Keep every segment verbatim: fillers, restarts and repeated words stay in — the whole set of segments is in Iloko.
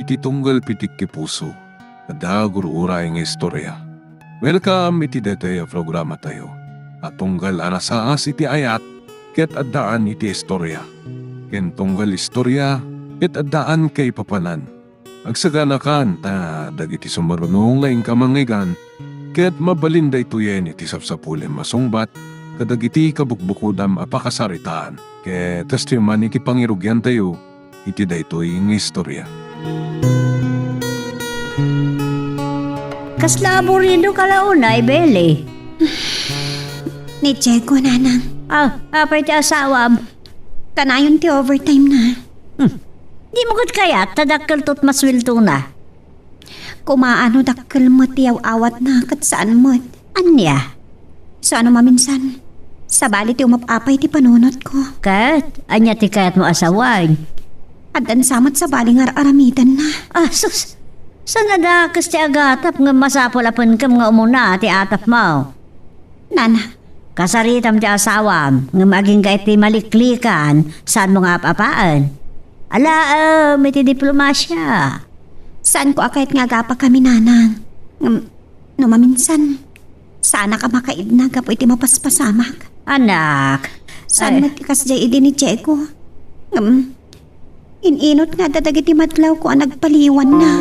Ti tunggal pitik ti puso, adda gur-uray nga istorya. Welcome iti daytoy a programatayo a tunggal a nasaas iti ayat ket addaan iti istorya, ken tunggal istorya ket addaan kaipapanan. Agsaganakan ta dagiti sumaruno nga inka mangngeggan ket mabalin daytoyen iti sapsapulem a sungbat kadagiti kabukbukodam a pakasaritaan. Ket kastoy man iti pangirugiantayo iti daytoy nga istorya. Kasla aburido ka la unay, Beli? Ni Diego, nanang. Ah, apay ti asawam? Kanayon ti overtime na. Hmm. Di mo ket kayat ta dakkel to ti masueldona? Kumaano dakkel met ti aw-awatna ket saan met. Ania? Saan no maminsan, sabali ti umap-apay ti panunotko. Ket, ania ti kayatmo a sawen? Addan sa met sabali nga ar-aramidenna. Ah, sus! Saan a dakes ti agatap ngem masapul a penkem nga umuna ti atapmo? Nana. Kasaritam ti asawam, ngem agingga iti maliklikan, saanmo nga ap-apaen? Alaem iti diplomasia. Saanko a kayat nga agapakami, nanang. Ngem, no maminsan, saanak a makaidna gapu iti mapaspasamak. Anak. Saan Ay. met ti kasdiay idi ni Diego? Ngem, in-inot nga adda dagiti madlawko a nagpaliwanna.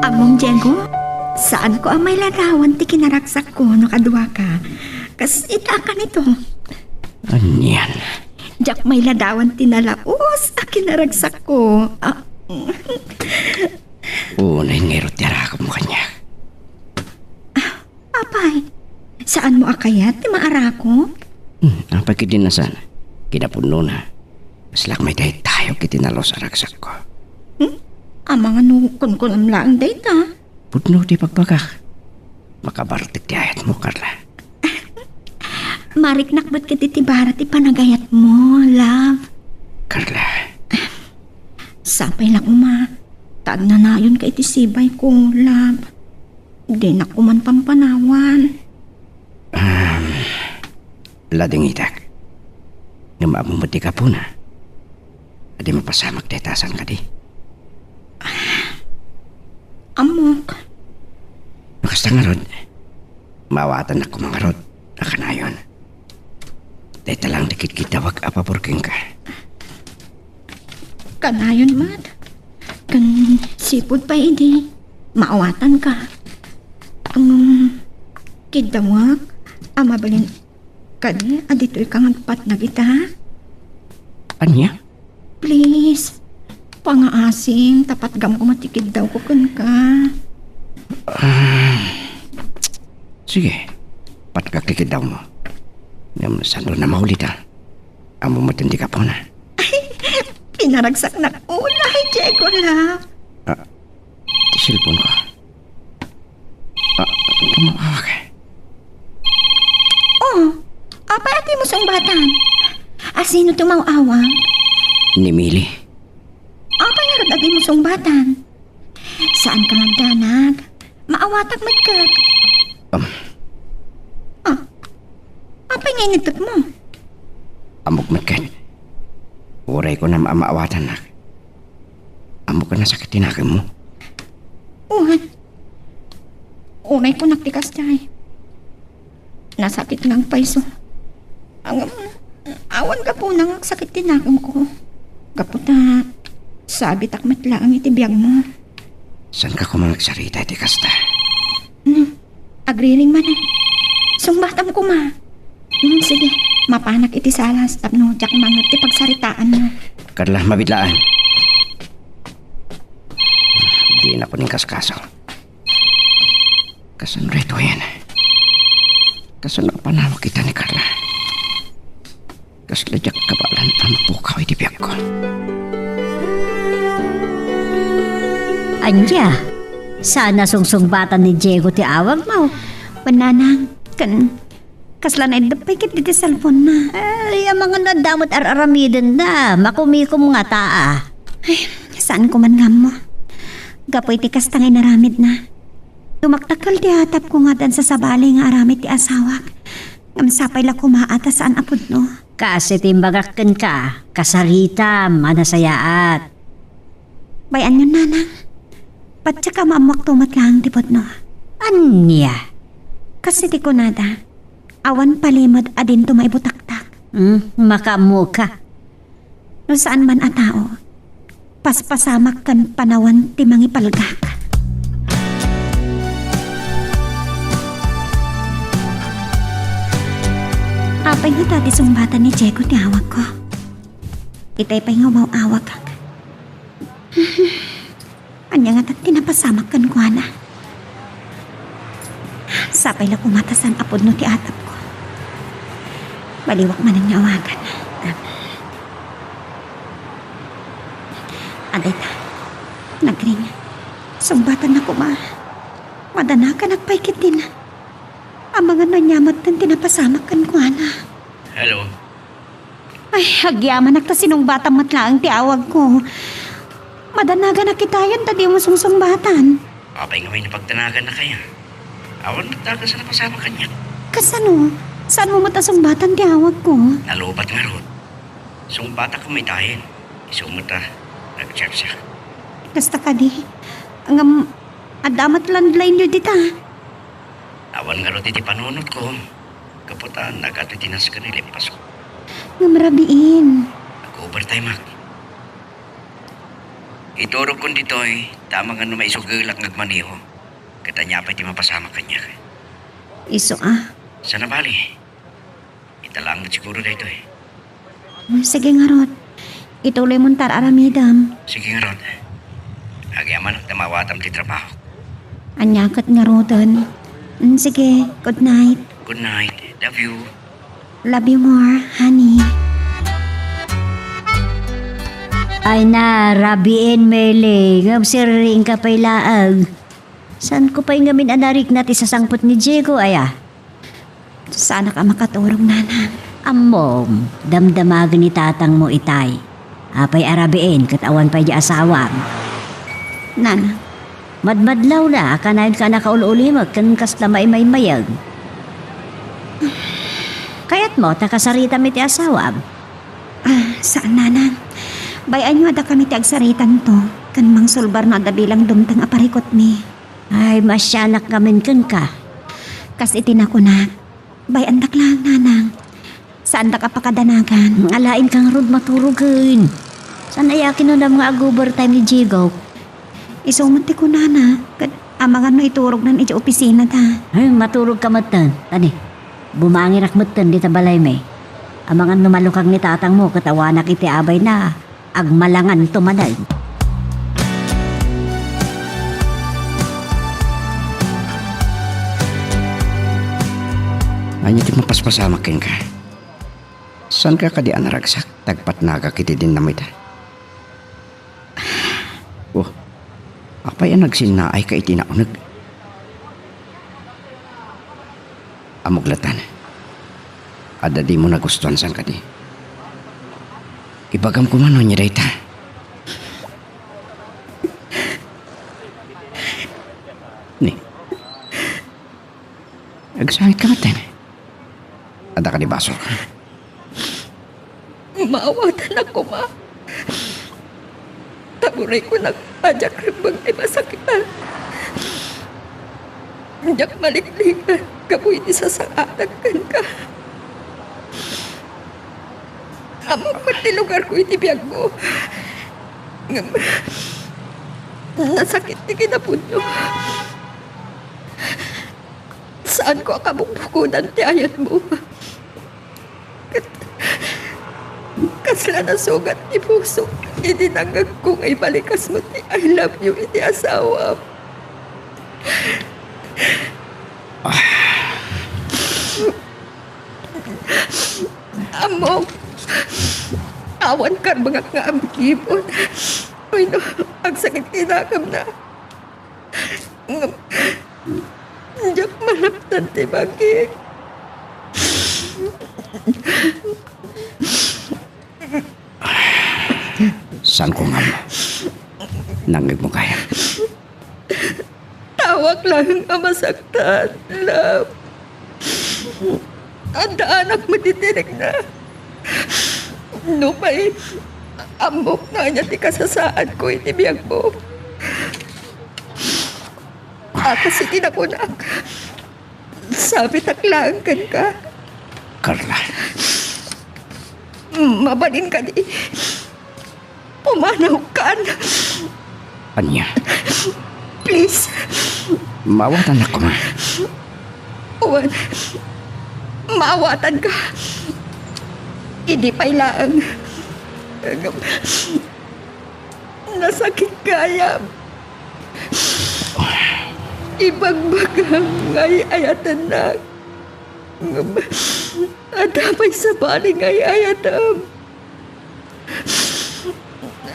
Ammom, Diego, saanko a mailadawan ti kinaragsakko no kaduaka. Kas ita a kanito. Anian? Diak mailadawan ti nalaus a kinaragsakko. Ah. Unay ngarud ti arakupmo kaniak. Apay, saanmo a kayat ti maarakup? Hmm, apay ketdi a saan? Kinapudnona, kaslak maidaydayo iti nalaus a ragsakko. Hmm? Amangan no kunkunam laeng dayta? Pudno ti ibagbagak. Makabartek ti ayatmo, Carla. Mariknak met ketdi ti bara ti panagayatmo, love. Carla. Sapay la koma ta agnanayonka iti sibayko, love. Dinak koman pampanawan. Um, ladingitak. Ngem ammom met ti gapuna. Adi mapasamak dayta, saan kadi? Ammok. No kasta ngarud, maawatannak koma ngarud a kanayon. Dayta lang ti kitkiddawek a pabor kenka. Kanayon met. Ken sipud pay idi, maawatanka. Ngem, kiddawek a mabalin kadi a ditoy ka nga agpatnag ita? Ania? Please, pangaasing, ta patgam koma ti kiddawko kenka. Ah, sige, patgak ti kiddawmo. Ngem saanto a maulit, a? Ammom met ti gapuna. Ay, pinaragsaknak unay, Diego, la. Ah, ti cellphone ko. Ah, kumaawag. Oh, apay a dimo sungbatan? A, sino ti umaw-awag? Ni Mili. Apay ngarud a dimo sungbatan? Saanka nga agdanag? Maawatak met ket. Um. Ah, apay nga inigtutmo? Ammok met ket. Uray kunam a maawatannak. Ammok a nasakit ti nakemmo? Wen. Unay kunak ti kasdiay. Nasakit nga agpayso. Ang, awan gapuna nga agsakit ti nakemko. Gapu ta, sabitak met laeng iti biagmo. Saanka koma nga agsarita iti kasta? Hmm. Agriring manen. Sungbatam koma. Hmm, sige. Mapanak iti salas tapno diak mangngeg ti pagsaritaanyo. Carla, mabitlaan. Dinak koma inkaskaso. Kasano daytoyen? Kasano a panawag ita ni Carla? Kasla diak kabaelan a mapukaw iti biagko. Ania? Saan a sungsungbatan ni Diego ti awagmo? Wen, nanang, ken kasla naiddep pay ketdi ti cellphone-na. Ay, amangan no adda met ar-aramidenna. Makumikom ngata, a. Ay, saanko man nga ammo. Gapu iti kasta nga inaramidna, dumakdakkel ti atapko nga addan sasabali nga aramid ti asawak. Ngem sapay la koma a ta saan a pudno. Kas iti imbagak kenka, kasaritam a nasayaat. Bay-anyon, nanang. Patiek a maammoakto met laeng ti pudno. Ania? Kas iti kunada, awan palimed a dinto maibutaktak. Hmm, makaammoka. No saan man a tao, paspasamak ken panawan ti mangipalgak. Apay ngata ti sungbatan ni Diego ti awagko? Itay pay nga umaw-awagak. Ania ngata ti napasamak kenkuana? Sapay la koma ta saan a pudno ti atapko. Baliwak manen nga awagan. Adayta, nagring. Sungbatanna koma. Madanaganak pay ketdin. Amangan no ania metten ti napasamak kenkuana. Hello. Ay, agyamanak ta sinungbatam met laeng ti awagko. Madanaganak itayen ta dimo sungsungbatan. Apay ngamin a pagdanagannaka? Awan met dakes a napasamak kaniak. Kasano? Saanmo met a sungbatan ti awagko? Nalubat ngarud. Sungbatak itayen. Isu met a nag-chat siak. Kasta kadi? Ngem, adda met landline-yo dita? Awan ngarud iti panunotko. Gapu ta nagadu ti nasken iti limpasko. Ngem rabiin. Nag-overtime-ak. Iturogkon ditoy, ta amangan no maisugelak nga agmaneho. Ket ania pay ti mapasamak kaniak? Isu a. Saan a bali? Ita laeng met siguro daytoy. Sige ngarud. Ituloy mon ta ar-aramidem. Sige ngarud. Agyamanak ta maawatam ti trabaho. Ania ket ngaruden. Mm, sige, good night. Good night. Love you. Love you more, honey. Ay na, rabiin, Mele. Ngem sirring ka pay laeng. Saanko pay ngamin a narikna ti sasangpet ni Diego, aya? Saanak a makaturog, nanang. Ammom, damdamagen ni tatangmo itay. Apay a rabiin ket awan pay di asawam? Nanang. Madmadlawna a kanayon ka a nakaul-ulimek ken kasla maimaymayeg. Kayatmo ta kasaritam iti asawam? Ah, saan, nanang. Bay-anyo a dakami ti agsaritanto, ken mangsulbarno adda bilang dumteng a parikutmi. Ay, maasianak ngamin kenka. Kas iti nakunak, bay-andak laeng, nanang. Saandak a pakadanagan. Alainka ngarud maturogen. Saan aya kinunam nga ag-overtime ni Jigok? Isu met ti kunana, ket amangan no iturognan idiay opisinata. Ay, maturogka metten. Tani, bumangirak metten dita balaymi. Amangan no malukag ni tatangmo ket awanak iti abayna. Agmalanganto manen. Ania ti mapaspasamak kenka? Saanka kadi a naragsak ta agpatnagak iti dinamita? Oh, apay a nagsinnaayka iti nauneg? Ammok latta. Adda dimo nagustuan, saan kadi? Ibagam koma no ania dayta. Ni. Agsangitka metten. Adda kadi basol? Maawatan a koma. Ta uray kunak a diak rebbeng ti masakitan. Diak maliklikan gapu iti sasangaatak kenka. Ammok met ti lugarko iti biagmo. Ngem, nasakit ti kinapudno. Saanko a kabukbukodan ti ayatmo. Ket kasla nasugat ti pusok idi nangngegko nga ibalikasmo ti "I love you" iti asawam. Ammok, awan karbengak nga aggibuan wenno agsakit ti nakemna. Ngem, diak malaptan ti bagik. Saanko ngem nangngegmo kaya? Tawak laeng a masaktan, love. Addaanak met iti rikna. Nupay ammok nga ania ti kasasaadko iti biagmo, a kas iti nakunak, sabitak laeng kenka. Carla. Mabalin kadi? Pumanawkan. Ania? Please. Maawatannak koma. Wen, maawatanka. Idi pay laeng. Nasakit gayam. Ibagbagam nga ay-ayatennak. Ngem adda pay sabali nga ay-ayatem.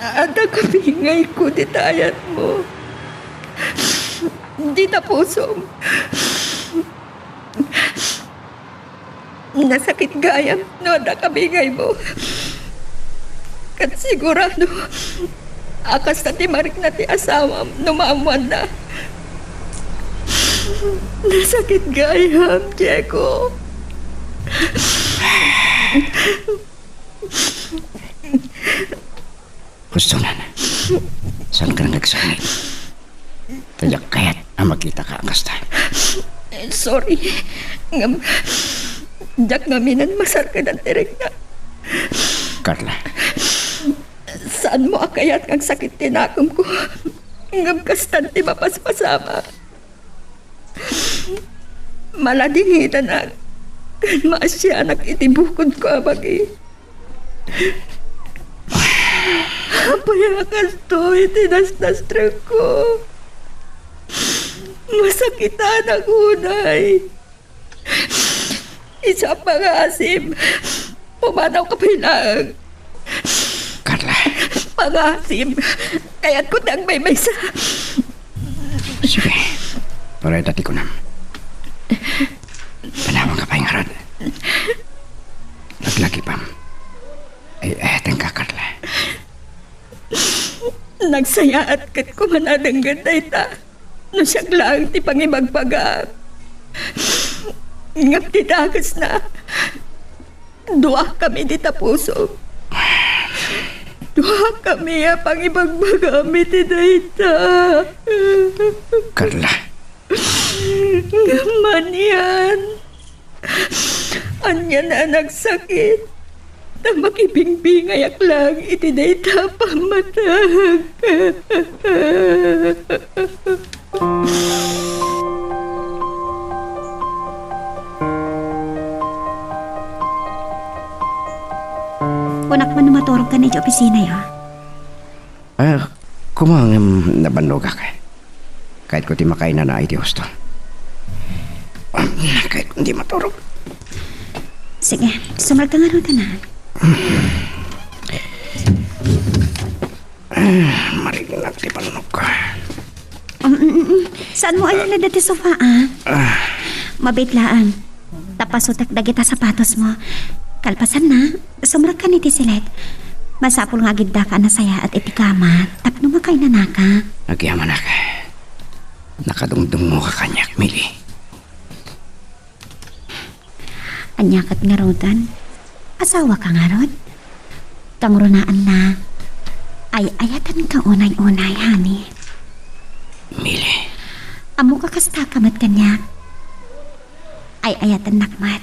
Adda kabingayko dita ayatmo. Dita pusom. Nasakit gayam no adda kabingaymo. Ket sigurado a kasta ti marikna ti asawam no maammoanna. Nasakit gayam, Diego. Husto man. Saanka nga agsakit? Ta diak kayat a makitaka a kasta. Sorry. Ngem, diak ngamin a masarkedan ti rikna. Carla. Saanmo a kayat nga agsakit ti nakemko. Ngem kastan ti mapaspasamak. Maladingitanak ken maasianak iti bukodko a bagi. Apay a kastoy ti nasnastrekko? Masakitanak unay. Isu a pangaasim, pumanawka pay laeng. Carla. Pangaasim, kayatko ti agmaymaysa. Sige, pareta ti kunam. Panawanka pay ngarud. Laglagipam. Ay, ay, tengka, Carla. Nagsayaat ket kuman a denggen dayta. No siak laeng ti pangibagbagam. Ngem ti dakesna, duakami dita pusom. Duakami a pangibagbagam iti dayta. Carla. Ngem manian, anian a nagsakit, ta makibingbingayak laeng iti dayta a pammatag. Kunak man no maturogkan iti opisinayo. Ah, koma ngem nabannogak. Kayatko ti makainana iti husto. Kayatko ti maturog. Sige, sumrekka ngarud, anak. Ah, marignak ti panunogko. Um, mm, mm, mm. Saanmo a yaled ti sofa, ah? Ah. Mabiit laeng. Ta pasutek dagita sapatosmo. Kalpasanna, sumrekkan iti siled. Masapul nga agiddaka a nasayaat iti kama tapno makainanaka. Agyamanak. Nakadungdungngoka kaniak, Mili. Ania ket ngaruden? Asawaka ngarud? Kangrunaanna, ay-ayatenka unay-unay, honey. Mili. Ammok a kastaka met kaniak. Ay-ayatennak met.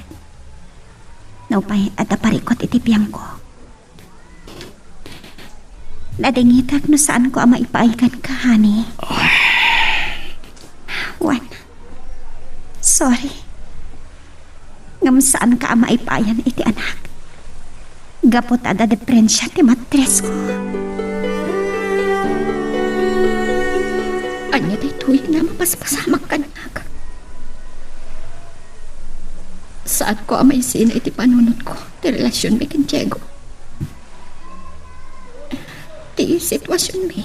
Nupay adda parikut iti biangko. Nadingitak no saanko a maipaay kenka, honey. Wen, sorry. Ngem saanka a maipaayan iti anak. Gapu ta adda diferensia ti matrisko. Ania daytoy nga mapaspasamak kaniak? Saanko a maisina iti panunotko ti relasionmi ken Diego. Ti situasionmi.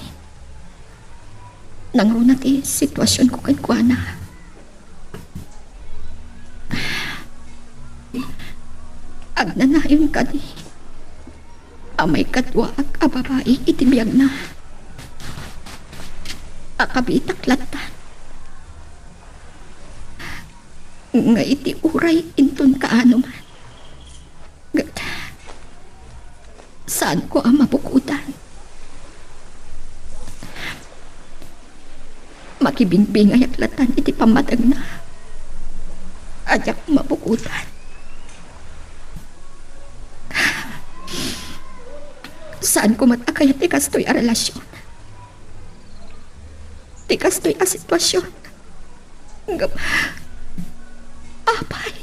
Nangruna ti situasionko kenkuana. Agnanayon kadi a maikaduaak a babai iti biagna a kabiitak latta. Nga iti uray inton kaano man, Saanko a mabukodan. Makibingbingayak latan iti pammatengna a diak mabukodan. Saanko met a kayat ti kastoy a relasion, ti kastoy a sitwasion. Ngem, apay,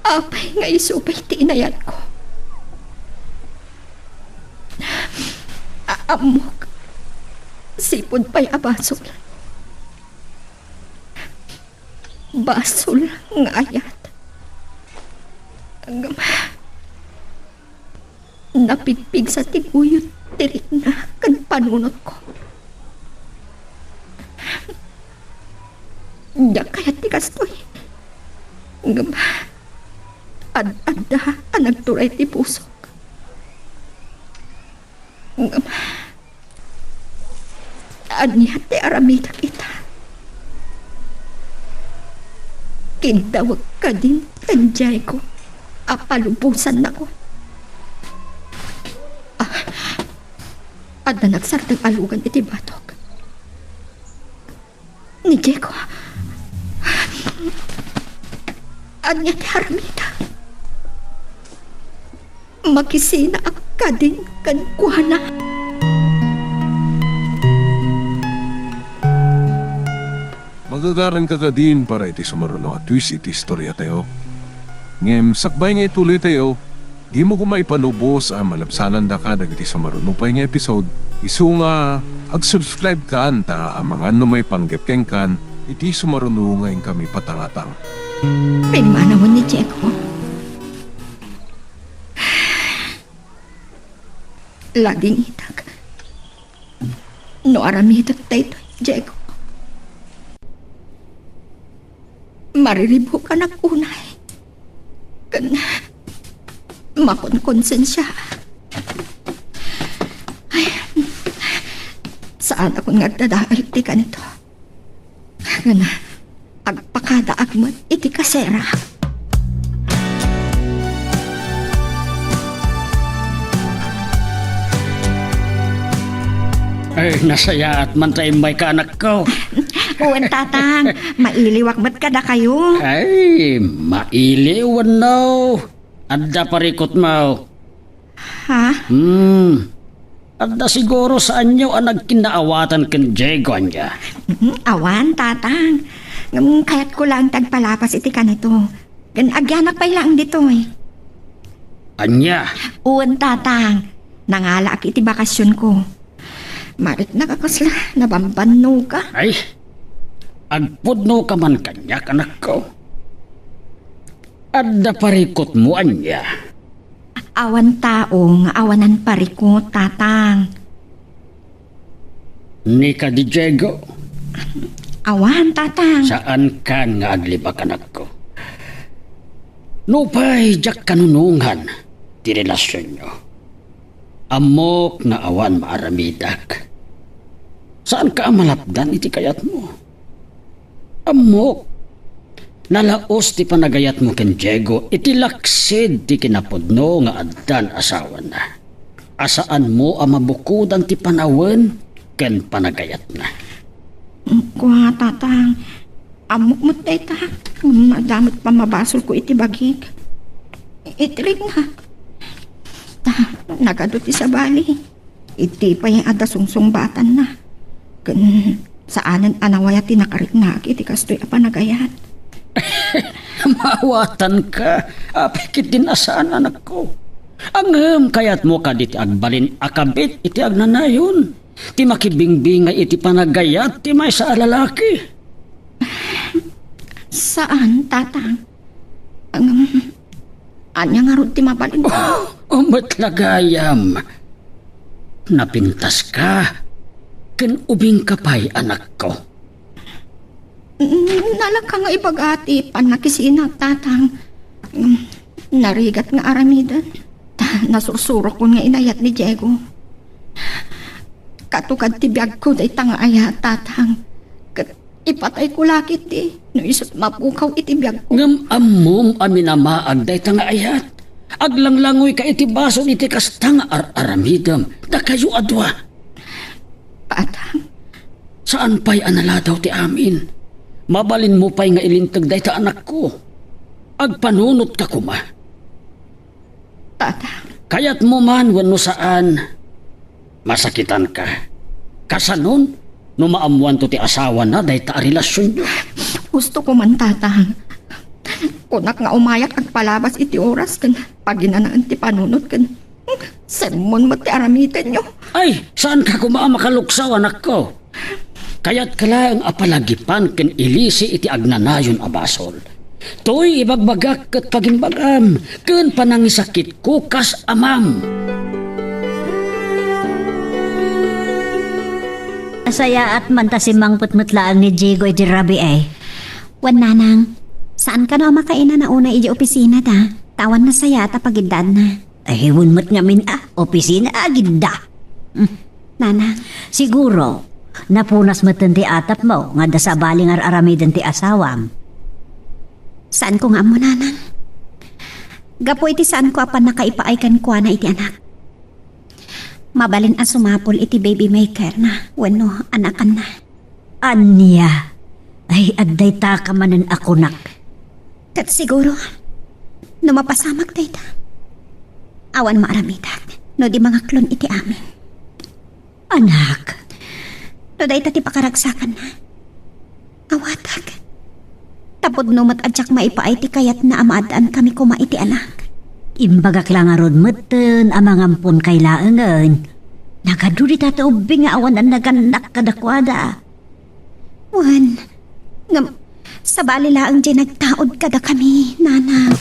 apay nga isu pay ti inayatko? A-, ammok, sipud pay a basol. Basol nga ayat. Ngem, napigpigsa ti buyot ti rikna ken panunotko. Diak kayat ti kastoy. Ngem, ad-adda a nagturay ti pusok. Ngem, ania ti aramidek ita? Kiddawek kadin ken Diego a palubosannakon. Ah, adda nagsardeng a lugan iti batok. Ni Diego. Ania ti aramidek? Makisina a kadin kenkuana. Magagaranka kadin para iti sumaruno a twist iti istoriatayo. Ngem sakbay nga ituloytayo, dimo koma ipalubos a malabsanandaka dagiti sumaruno pay nga episode, isu nga ag-subscribe kan ta amangan no maipanggep kenkan iti sumaruno nga inkami patangatang. Pimmanawen ni Diego. Ladingitak no aramidek daytoy, Diego. Mariribukanak unay. Ken makonkonsensia. Ay, saanakon nga agdadael ti kanito. Ken agpakadaak met iti kasera. Ay, nasayaat man ta immayka, anakko. Wen, Tatang. Mailiwak met kadakayo. Ay, mailiw wenno? Adda parikutmo. Ha? Hmm. Adda siguro saanyo a nagkinnaawatan ken Diego, ania? Mm, awan, Tatang. Ngem kayatko laeng ti agpalapas iti kanito. Ken agyanak pay laeng ditoy. Ania? Wen, Tatang. Nangalaak iti bakasionko. Mariknak a kasla nabambannoka. Ay, agpudnoka man kaniak, anakko. Adda parikutmo, ania? Awan tao nga awanan parikut, Tatang. Ni kadi Diego? Awan, Tatang. Saankan nga aglibak, anakko. Nupay diak kanunongan ti relasionyo. Ammok nga awan maaramidak. Saanka a malapdan iti kayatmo. Ammok, nalaos ti panagayatmo ken Diego iti laksid ti kinapudno nga addan asawana, a saanmo a mabukodan ti panawen ken panagayatna. Kua, Tatang, ammok met dayta, ngem adda met pammabasolko iti bagik. Iti riknak. Ta, nagadu ti sabali. Iti pay adda sungsungbatanna. Ken saanen a nawayat ti nakariknak iti kastoy a panagayat. Maawatanka, apay ketdin a saan, anakko. Ngem kayatmo kadi ti agbalin a kabit iti agnanayon, ti makibingbingay iti panagayat ti maysa a lalaki? Saan, Tatang. Ngem, ania ngarud ti mabalin? Oh, met la gayam. Napintaska ken ubingka pay, anakko. Nalaka nga ibaga ti pannakisina, Tatang. Ngem, narigat nga aramiden. Ta, nasursurokon nga inayat ni Diego. Katukad ti biagko dayta nga ayat, Tatang. Ket ipatayko la ketdi no isut' mapukaw iti biagko. Ngem ammom a minamaag dayta nga ayat. Aglanglangoyka iti basol iti kasta nga ar-aramidem, dakayo a dua. Tatang. Saan pay a naladaw ti amin. Mabalinmo pay nga ilinteg dayta anakko. Agpanunotka koma. Tatang. Kayatmo man wenno saan, masakitanka. Kasanon no maammoanto ti asawana dayta a relasionyo? Gusto ko man, Tatang. Kunak nga umayak agpalabas iti oras ken paginanaen ti panunot ken sermon met ti aramidenyo. Ay, saanka koma a makaluksaw, anakko. Kayatka laeng a palagipan ken ilisi iti agnanayon a basol. Toy ibagbagak ket pagimbagam ken panangisakitko kas amam. Nasayaat man ta simmangpet met laeng ni Diego iti rabii. Wen, Nanang, saan kano a makainana unay iti opisina da? Ta awan nasayaat a pagiddaanna. Ay, wen met ngamin a, opisina agidda. Hmm. Nanang. Siguro, napunas metten ti atapmo nga adda sabali nga ar-aramiden ti asawam. Saanko nga ammo, Nanang. Gapu iti saanko a pannakaipaay kenkuana iti anak. Mabalin a sumapul iti baby maker na wenno anakanna. Ania? Ay, adda dayta ka manen a kunak. Ket siguro, no mapasamak dayta, awan maaramidak no di mangaklon iti amin. Anak. No dayta ti pakaragsakanna, awatak. Ta pudno met a diak maipaay ti kayatna a maaddaan kami koma iti anak. Imbagak la ngarud metten a mangampon kay laengen. Nagadu dita ti ubing nga awan a nagannak kadakuada. Wen, ngem, sabali laeng diay nagtaud kadakami, Nana.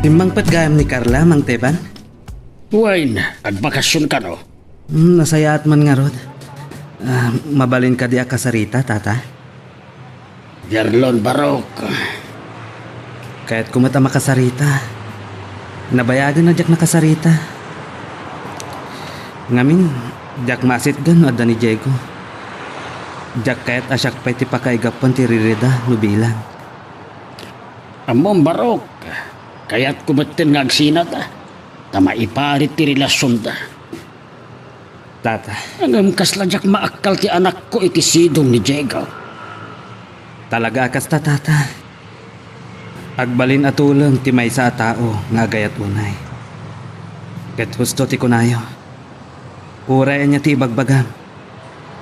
Simmangpet gayam ni Carla, Mang Teban? Wen, agbakasion kano? Hmm, nasayaat man ngarud. Ah, mabalin kadi a kasarita, Tata? Gerlon Barok. Kayatko met a makasarita. Nabayagen a diak nakasarita. Ngamin, diak maasitgan no adda ni Diego. Diak kayat a siak pay ti pakaigapuan ti ririda no bilang. Ammom, Barok, kayatko metten nga agsinata, ta maiparit ti relasionda. Tata. Ngem kasla diak maakkal ti anakko iti sidong ni Diego. Talaga a kasta, Tata. Agbalin a tuleng ti maysa a tao nga agayat unay. Ket husto ti kunayo. Uray ania ti ibagbagam,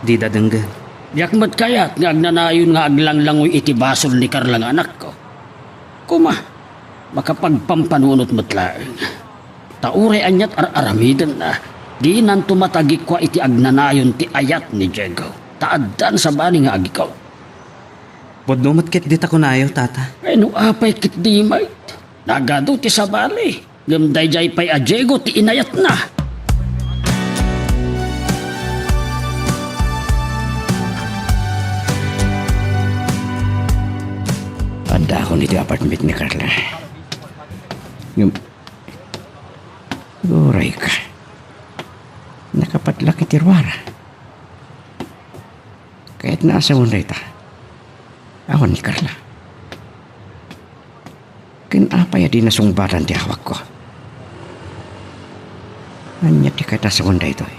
dida denggen. Diak met kayat nga agnanayon nga aglanglangoy iti basol ni Carla nga anakko. Koma, makapagpampanunot met laeng. Ta uray aniat ar-aramidenna, dinanto matagikua iti agnanayon ti ayat ni Diego, ta addan sabali nga agikkaw. Pudno met ketdi ta kunayo, Tata. Ay, no apay ketdi met. Nagadu ti sabali, ngem daydiay pay a Diego ti inayatna. Addaakon iti apartment ni Carla. Ngem, uray ka. Nakapadlak iti ruara. Kayatna a sawen dayta. Awan ni Carla. Ken apay a di nasungbatan ti awagko? Ania ti kayat a sawen daytoy?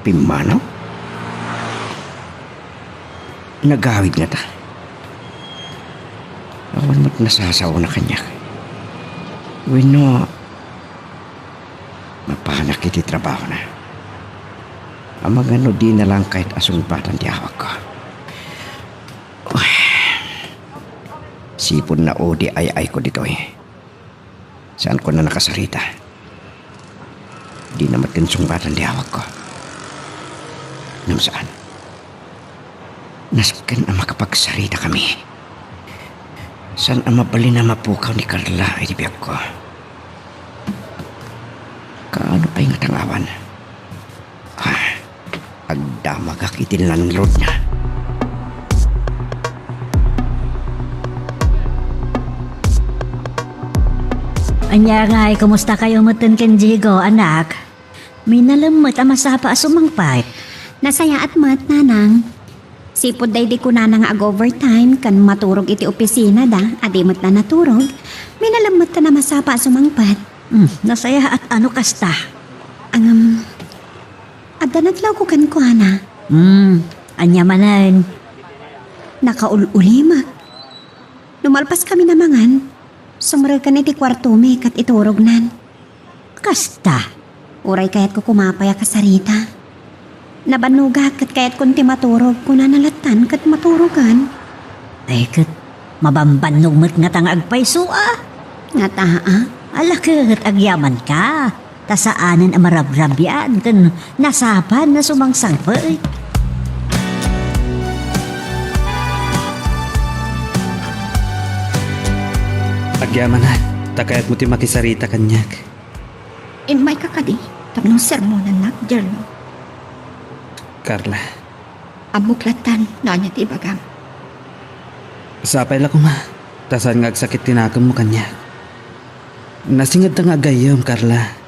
Pimmanaw? Nagawid ngata. Awan met nasasaona kaniak. Wenno, mapanak iti trabahona. Amangan no dina laeng kayat a sungbatan ti awagko. Uy, sipon na odi ay-ayko ditoy. Saanko a nakasarita. Dina met ken sungbatan ti awagko. Ngem saan. Nasken a makapagsaritakami. Saan a mabalin a mapukaw ni Carla iti biagko. Kaano pay ngata nga awan? Ah, agdamagak iti landlordna. Ania ngay, kumusta kayo metten ken Diego, anak? Minalem met a masapa a sumangpet. Nasayaat met, Nanang. Sipud daydi kunana nga ag-overtime ken maturog iti opisina da, a di met la naturog, minalem met ta namasapa a sumangpet. Hmm, nasayaat a no kasta. Ngem, adda nadlawko kenkuana. Hmm, ania manen? Nakaul-ulimek. No malpaskami a mangan, sumreken iti kuartomi ket iturognan. Kasta. Uray kayatko koma pay a kasarita. Nabannogak ket kayatkon ti maturog, kunana lattan ket maturogan. Ay, ket mabambannog met ngata nga agpayso a. Ngata a? Ala ket agyamanka. Ta saanen a marabrabian ken nasapan a sumangsangpet. Agyamanak, ta kayatmo ti makisarita kaniak. Immayka kadi tapno sermonennak, Jerlo? Carla. Ammok lattan no ania ti ibagam. Sapay la koma, ta saan nga agsakit ti nakemmo kaniak. Nasingedta nga agayyem, Carla.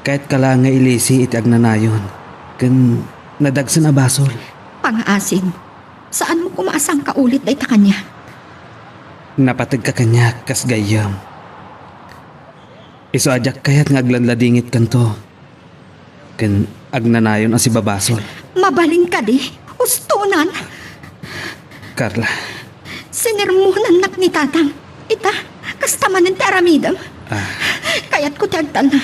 Kayatka la nga ilisi iti agnanayon ken nadagsen a basol. Pangaasim, saanmo koma a sangkaulit dayta kaniak. Napategka kaniak kas gayyem. Isu a diak kayat nga agladladingitkanto ken agnanayon a sibabasol. Mabalin kadi? Ustonan! Carla. Sinermonannak ni Tatang. Ita, kasta manen ti aramidem. Ah. Kayatko ti agtalna.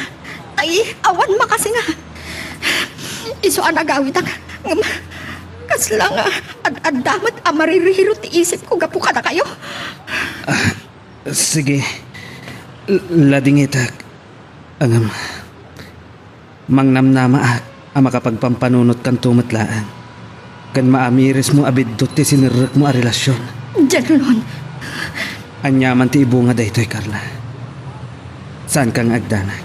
Ay, awan makasinga. Isu a nagawidak. Ngem, kasla nga ad-adda met a maririrot ti isipko gapu kadakayo. Ah, sige. L-, ladingitak. Ngem, mangnamnamaak a makapagpampanunotkanto met laeng, ken maamirismo a biddut ti sinerrekmo a relasion. Jerlon! Aniaman ti ibunga daytoy, Carla. Saanka nga agdanag.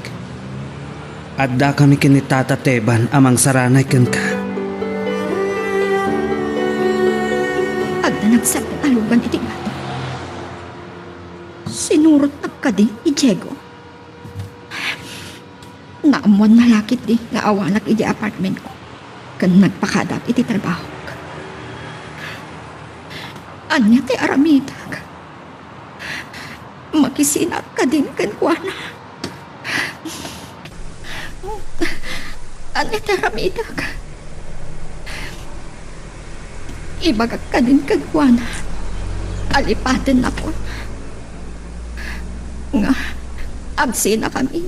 Addakami ken ni Tata Teban a mangsaranay kenka. Adda nagsardeng a lugan iti bato. Sinurotnak kadi ni Diego? Naammoanna la ketdi nga awanak idiay apartmentko ken nagpakadak iti trabahok. Ania ti aramidak? Makisinaak kadin kenkuana? Ania ti aramidak? Ibagak kadin kenkuana a lipatennakon nga agsinakami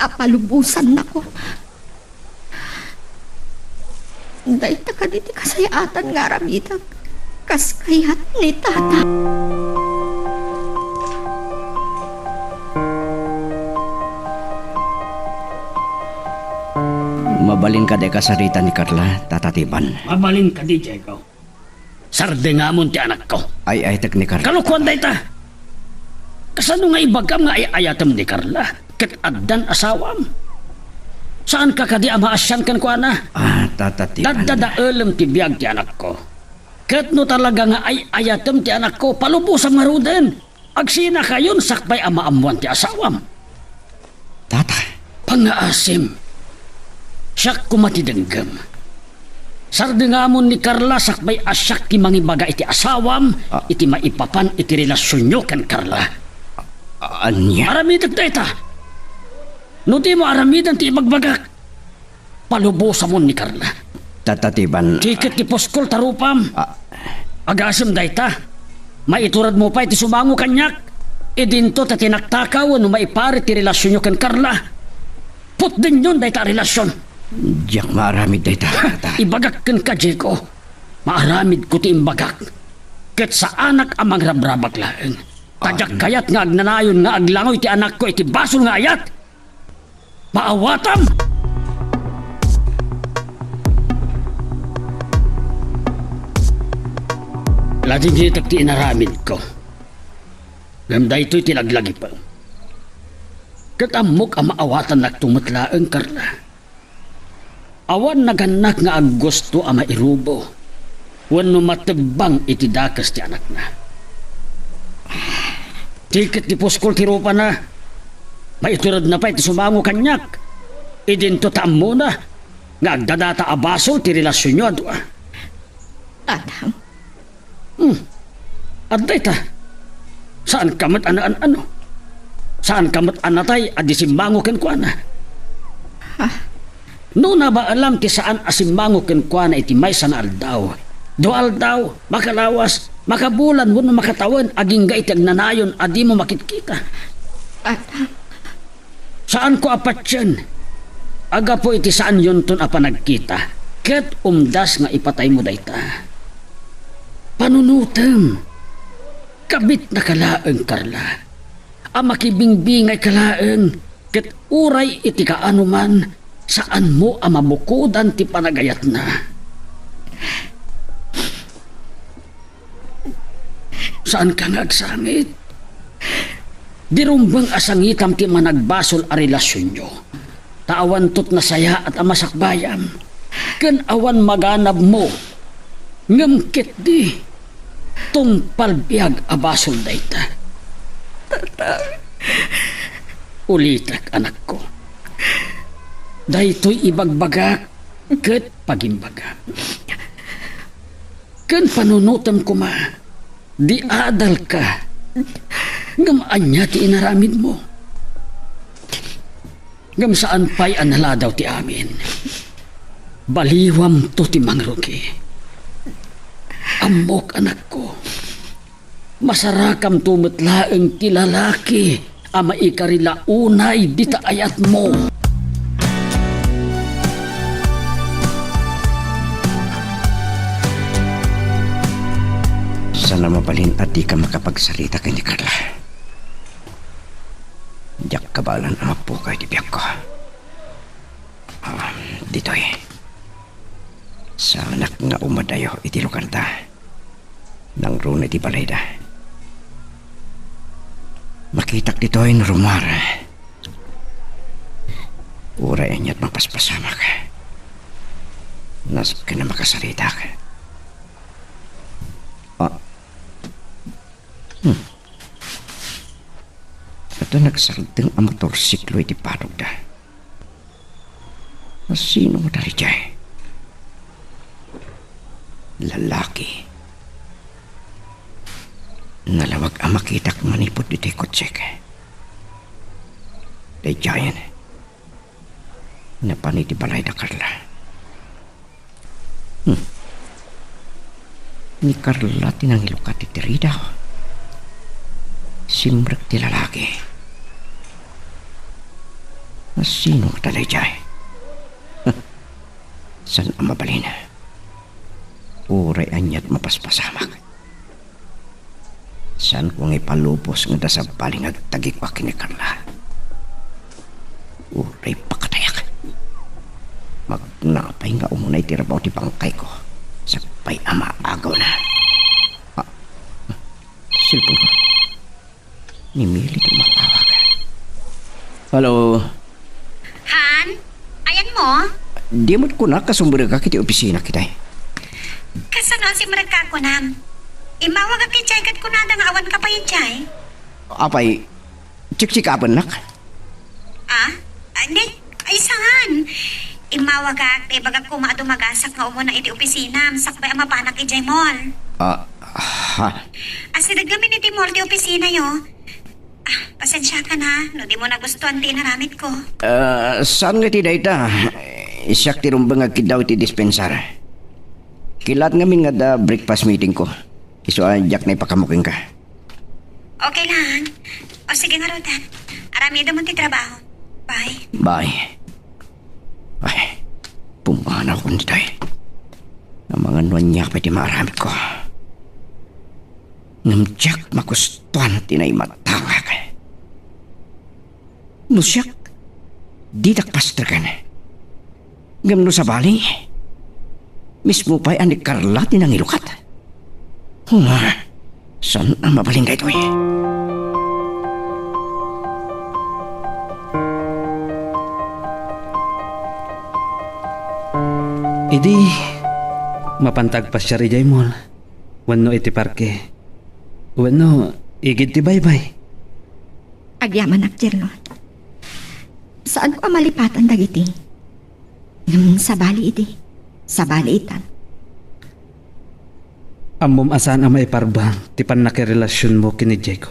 a palubosannakon. Dayta kadi ti kasayaatan nga aramidak kas kayat ni Tata. Mabalin kadi a kasarita ni Carla, Tata Teban? Mabalin kadi, Diego. Sardengamon ti anakko. Ay-ayatek ni Carla. Kalokoan dayta. Kasano nga ibagam nga ay-ayatem ni Carla ket addan asawam? Saanka kadi a maasian kenkuana? Ah, Tata Teban. Daddadaelem ti biag ti anakko. Ket no talaga nga ay-ayatem ti anakko, palubosam ngaruden. Agsinakayon sakbay a maammoan ti asawam. Tata. Pangngaasim. Siak koma ti denggem. Sardengamon ni Carla sakbay a siak ti mangibaga iti asawam, ah, iti maipapan iti relasionyo ken Carla. Ah, ania? Aramidek dayta. No dimo aramiden ti ibagbagak, palubosamon ni Carla. Tata Teban. Tiket ti puskol ta rupam. Ah. Agasem dayta. Maituredmo pay ti sumango kaniak. Idinto ta tinaktakaw no maiparit ti relasionyo ken Carla. Putdenyon dayta a relasion. Diak maaramid dayta, Tata. Ibagak kenka, Diego. Maaramidko ti imbagak. Ket saanak a mangrabrabak laeng. Ta diak kayat nga agnanayon nga aglangoy ti anakko iti basol nga ayat. Maawatam! Ladingitek ti inaramidko. Ngem daytoy ti laglagipem. Ket ammok a maawatannakto met laeng, Carla. Awan nagannak nga aggusto a mairubo wenno matebbang iti dakes ti anakna. Tiket ti puskol ti rupana. Maituredna pay ti sumango kaniak. Idinto ta ammona nga agdadata a basol ti relasionyo a dua. Adam. Hmm. Adda ita. Saanka met a naan-ano? Saanka met a natay a di simmango kenkuana? Ha? No nabaalam ti saan a simmango kenkuana iti maysa nga aldaw, dua aldaw, makalawas, makabulan wenno makatawen agingga iti agnanayon a dimo makitkita. Adam. Saanko a patien a gapu iti saanyonton a panagkita ket umdas nga ipataymo dayta. Panunotem, kabitnaka laeng, Carla, a makibingbingayka laeng ket uray iti kaanoman, saanmo a mabukodan ti panagayatna. Saanka nga agsangit? Di rumbeng a sangitam ti managbasol a relasionyo. Ta awanto ti nasayaat a masakbayam. Ken awan maganabmo. Ngem ketdi, tungpal biag a basol dayta. Tatang. Ulitek, anakko. Daytoy ibagbagak ket pagimbagak. Ken panunotem koma, di adalka. Ngem ania ti inaramidmo? Ngem saan pay a naladaw ti amin. Baliwamto ti mangrugi. Ammok, anakko. Masarakamto met laeng ti lalaki a maikari la unay dita ayatmo. Saan a mabalin a dika makapagsarita ken ni Carla. Diak kabaelan a mappukaw iti biagko. Ah, ditoy. Saanak nga umadayo iti lugarda. Nangruna iti balayda. Makitak ditoy no rummuar. Uray ania't mapaspasamak. Nasken a makasaritak. Ah. Hmm. Adda nagsardeng a motorsiklo iti padogda. Sino daydiay? Lalaki. Nalawag a makitak manipud iti kotsek. Daydiayen. Napan iti balayda Carla. Hmm. Ni Carla ti nangilukat iti ridaw. Simrek ti lalaki. Sino daydiay? Saan a mabalin. Uray ania't mapaspasamak. Saanko nga ipalubos nga adda sabali nga agtagikko ken ni Carla. Uray pakatayak. Magnapay nga umuna iti rabaw ti bangkayko. Sakbay a maagawna. Ah, cellphone ko. Ni Mili ti umatawag. Hello. Han? Ayanmo? Di met kunak a sumrekak iti opisina, kitay. Kasano a simrekka kunam? Immawagak idiay ket kunada nga awanka pay idiay. Apay, check-checkapennak? Ah? Ay, saan? Immawagak, ta ibagak koma a dumagasak nga umuna iti opisinam, sakbay a mapanak idiay mall. Ah, ha? Asideg ngamin iti mall ti opisinayo. Ah, pasensiakan ha, no dimo nagustuan ti inaramidko. Ah, saan nga iti dayta? Siak ti rumbeng nga agkiddaw iti dispensar. Kilaat ngamin nga adda breakfast meetingko. Isu a diak naipakaammo kenka. Okay lang. O sige ngarud, ha. Aramidem ti trabaho. Bye. Bye. Ay, pumanawkon ditoy. Amangan no ania pay ti maaramidko. Ngem diak magustuan ti naimatangak. No siak, didak pastreken. Ngem no sabali, mismo pay a ni Carla ti nangilukat. Huma, saan a mabalin daytoy? Idi, mapanta agpasiar idiay mall, wenno iti parke, wenno igid ti baybay. Agyamanak, Jerlon. Saanko a malipatan dagiti. Ngem sabali idi. Sabali ita. Ammom a saan a maiparbeng ti pannakirelasionmo ken ni Diego.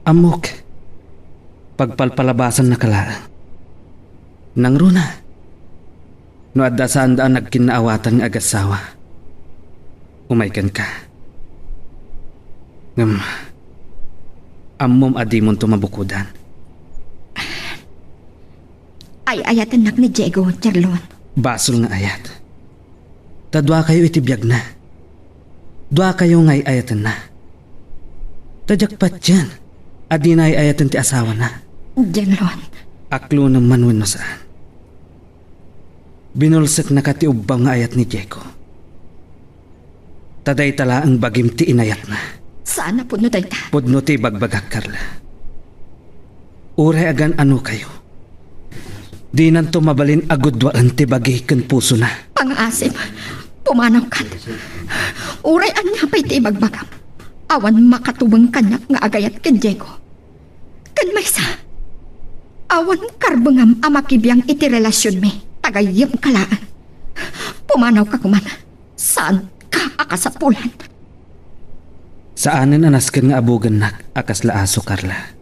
Ammok, pagpalpalabasannaka laeng. Nangruna, no adda saanda a nagkinnaawatan nga agassawa, umay kenka. Ngem, ammom a dimonto mabukodan. Ay-ayatennak ni Diego, Jerlon. Basol nga ayat. Ta duakayo iti biagna. Duakayo nga ay-ayatenna. Ta diak patien a dina ay-ayaten ti asawana. Jerlon. Aklonem man wenno saan. Binulseknaka ti ubbaw nga ayat ni Diego. Ta dayta laeng bagim ti inayatna. Saan a pudno dayta? Pudno ti ibagbagak, Carla. Uray agan-anokayo, dinanto mabalin a gudduaen ti bagi ken pusona. Pangaasim, pumanawkan. Uray ania pay ti ibagbagam, awan makatubeng kaniak nga agayat ken Diego. Ken maysa, awan karbengam a makibiang iti relasionmi, ta gayyemka laeng. Pumanawka koman. Saanka a kasapulan. Saanen a nasken nga abugennak a kasla aso, Carla.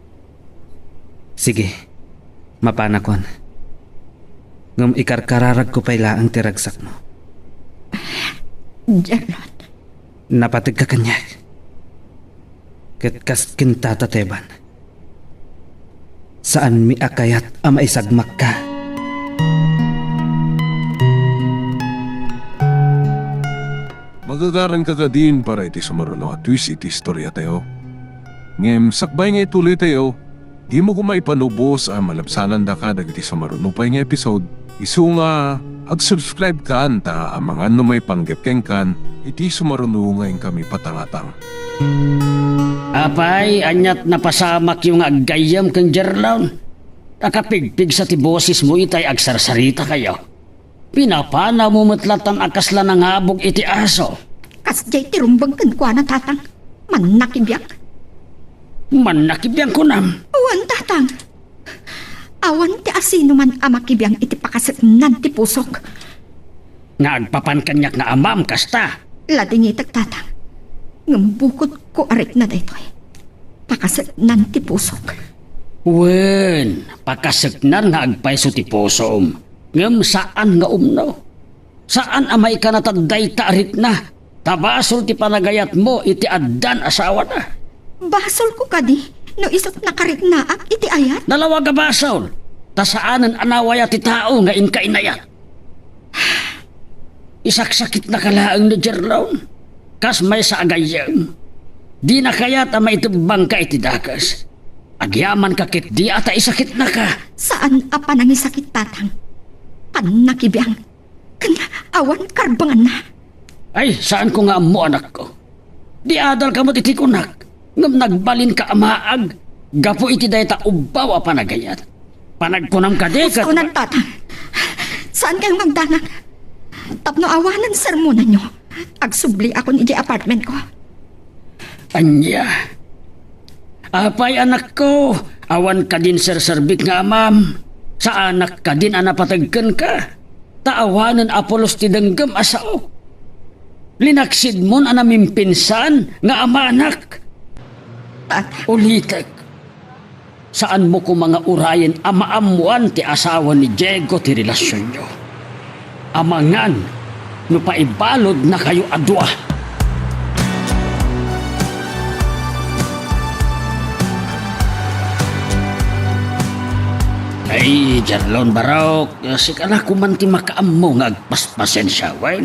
Sige, mapanakon. Ngem ikarkararagko pay laeng ti ragsakmo. Jerlon. Napategka kaniak. Ket kas ken Tata Teban. Saanmi a kayat a maisagmakka. Magagaranka kadin para iti sumaruno a twist iti istoriatayo. Ngem sakbay nga ituloytayo, dimo koma ipanubos a malabsanandaka dagiti sumaruno pay nga episode. Isu nga, ag-subscribe kan ta amangan no maipanggep kenkan iti sumaruno nga inkami patangatang. Apay, aniat napasamakyo nga aggayyem ken Jerlon? Nakapigpigsa ti bosesmo itay agsarsarita kayo. Pinapanawmo met latan a kasla nangabog iti aso. Kasdiay ti rumbeng kenkuana, Tatang. Mannakibiang. Mannakibiang kunam? Wen, Tatang. Awan ti asinoman a makibiang iti pakaseknan ti pusok. Nga agpapan kaniak nga amam kasta. Ladingitek, Tatang. Ngem bukodko a rikna daytoy. Pakaseknan ti pusok. Wen, pakaseknan nga agpayso ti pusom. Ngem saan nga umno. Saan a maikanatad dayta a rikna, ta basol ti panagayatmo iti addan asawana. Basolko kadi no isut' nakariknaak iti ayat? Nalawag a basol, ta saanen a nawaya ti tao nga inka inayat. Isaksakitnaka laeng ni Jerlon, kas maysa a gayyem. Dina kayat a maitebbangka iti dakes. Agyamanka ketdi a ta isakitnaka. Saan a panangisakit, Tatang. Pannakibiang. Ken awan karbenganna. Ay, saanko nga ammo, anakko. Di adalka met iti kunak, ngem nagbalinka a maag gapu iti dayta ubbaw a panagayat. Panagkunam kadi ket Ustonan, Tatang. Saan kayo magdanag? Tapno awanen sermonanyo, agsubliakon idiay apartmentko. Ania? Apay, anakko, awan kadin serserbik nga amam? Saanak kadin a napateg kenka? Ta awanen a pulos ti denggem a sao. Linaksidmon a namimpinsan nga amanak. Tata. Ulitek, saanmo koma nga urayen a maammoan ti asawa ni Diego ti relasionyo. Amangan no paibaludnakayo a dua. Ay, Jerlon Barok, sika la koman ti makaammo nga agpaspasensiawen.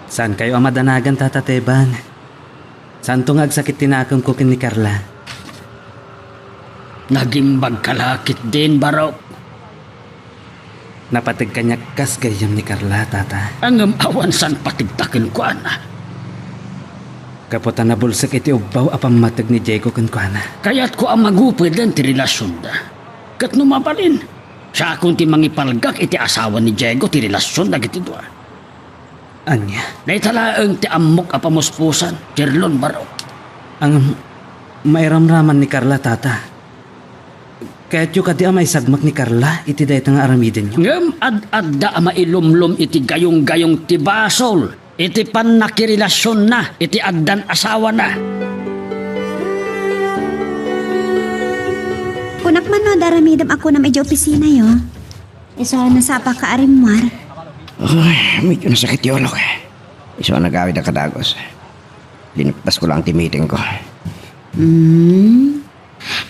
Saankayo a madanagan, Tata Teban. Saanto nga agsakit ti nakemko ken ni Carla. Nagimbagka la ketdin, Barok. Napateg kaniak kas gayyem ni Carla, Tata. Ngem awan saan pategta kenkuana. Gapu ta nabulsek iti ubbaw a pammateg ni Diego kenkuana. Kayatko a magupeden ti relasionda. Ket no mabalin, siakon ti mangipalgak iti asawa ni Diego ti relasion dagiti dua. Ania? Dayta laeng ti ammok a pamuspusan, Jerlon Barok. Ngem mairamraman ni Carla, Tata. Kayatyo kadi a maisagmak ni Carla iti dayta nga aramidenyo? Ngem ad-adda a mailumlom iti gayonggayong ti basol iti pannakirelasionna iti addan asawana. Kunak man no adda aramidem a kunam idiay opisinayo. Isu a nasapaka a rimmuar. Ay, medyo nasakit ti ulok. Isu a nagawid a kadagus. Liniptasko laeng ti meetingko. Hmm.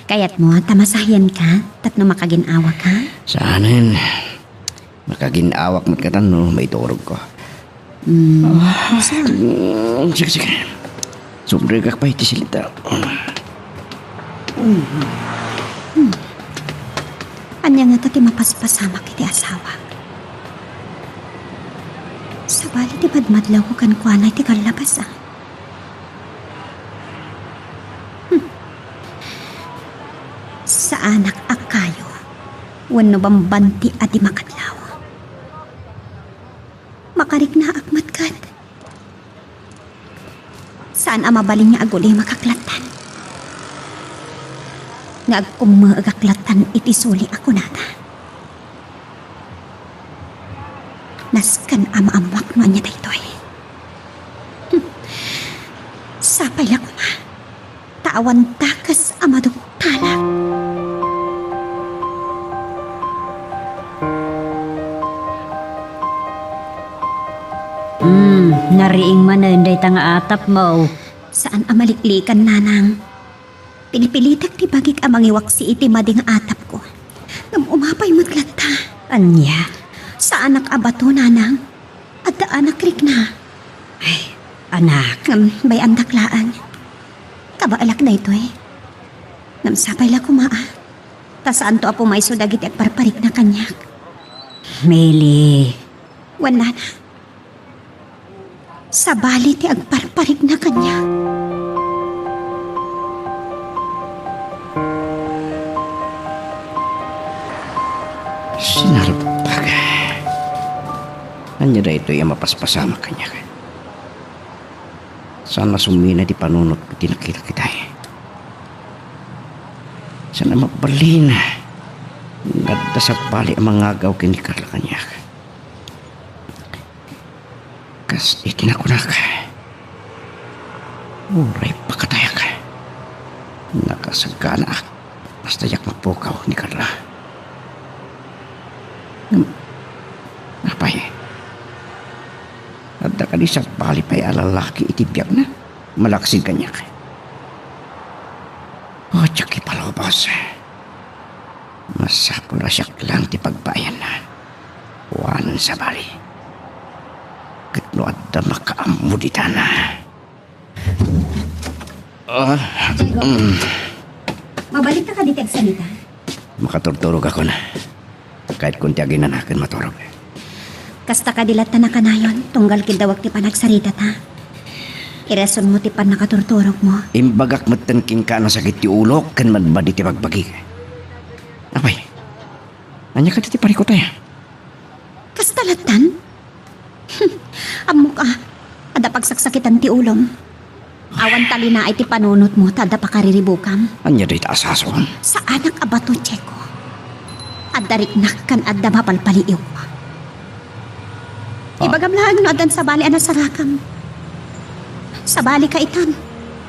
Kayatmo ta masahianka tapno makagin-awaka? Saanen. Makagin-awak met katan no maiturogko. Hmm. Ah, sige, sige. Sumrekak pay iti silita. Ania ngata ti mapaspasamak iti asawak? Sabali ti madmadlawko kenkuana iti kallabasan. Hmm. Saanak a kayo wenno bambanti a di makadlaw. Makariknaak met ket. Saan a mabalin nga agulimekak lattan. Nga agkummeegak lattan iti suli a kunada. Nasken a maammuak no ania daytoy. Hmm. Sapay la koma ta awan dakes a maduktalak. Hmm, nariing manen dayta nga atapmo. Saan a maliklikan, nanang. Pinipilitek ti bagik a mangiwaksi iti madi nga atapko. Ngem umapay met latta. Ania? Saanak a bato, nanang. Adda anak rikna. Ay, anak. Ngem bay-andak laeng. Kabaelak daytoy. Ngem sapay la koma, a. Ta saanto a pumayso dagiti agparparikna kaniak. Mili. Wen, nana. Sabali ti agparparikna kaniak. Sinalbag. Ania daytoy a mapaspasamak kaniak? Saan a sumina ti panunot ti nakita kitay. Saan a mabalin nga adda sabali a mangagaw ken ni Carla kaniak. Kas iti nakunak, uray pakatayak, nakasaganaak, basta diak mapukaw ni Carla. Ngem, apay, adda kadi sabali pay a lalaki iti biagna? Malaksid kaniak. O, diak ipalubos. Masapul a siak lang ti pagbayanna. Awan sabali. Ket no adda makaammo ditana. Ah, Diego, mm. Mabalinka kadi ti agsalita? Makaturturogakon. Kayatko ti aginana ken maturog. Kasta kadi latta a kanayon, tunggal kiddawak ti panagsaritata. Irasonmo ti pannakaturturogmo. Imbagak metten kenka a nasakit ti ulok ken madmadi ti bagbagik. Apay, ania kadi ti parikut aya? Kasta lattan? Ammok a, adda pagsaksakitan ti ulom. Awan talinaay ti panunotmo ta adda pakariribukam. Ania dayta a sasawam? Saanak a bato, Diego. Adda riknak ken adda mapalpaliiw. Ah. Ibagam laeng no addan sabali a nasarakam. Sabalika itan.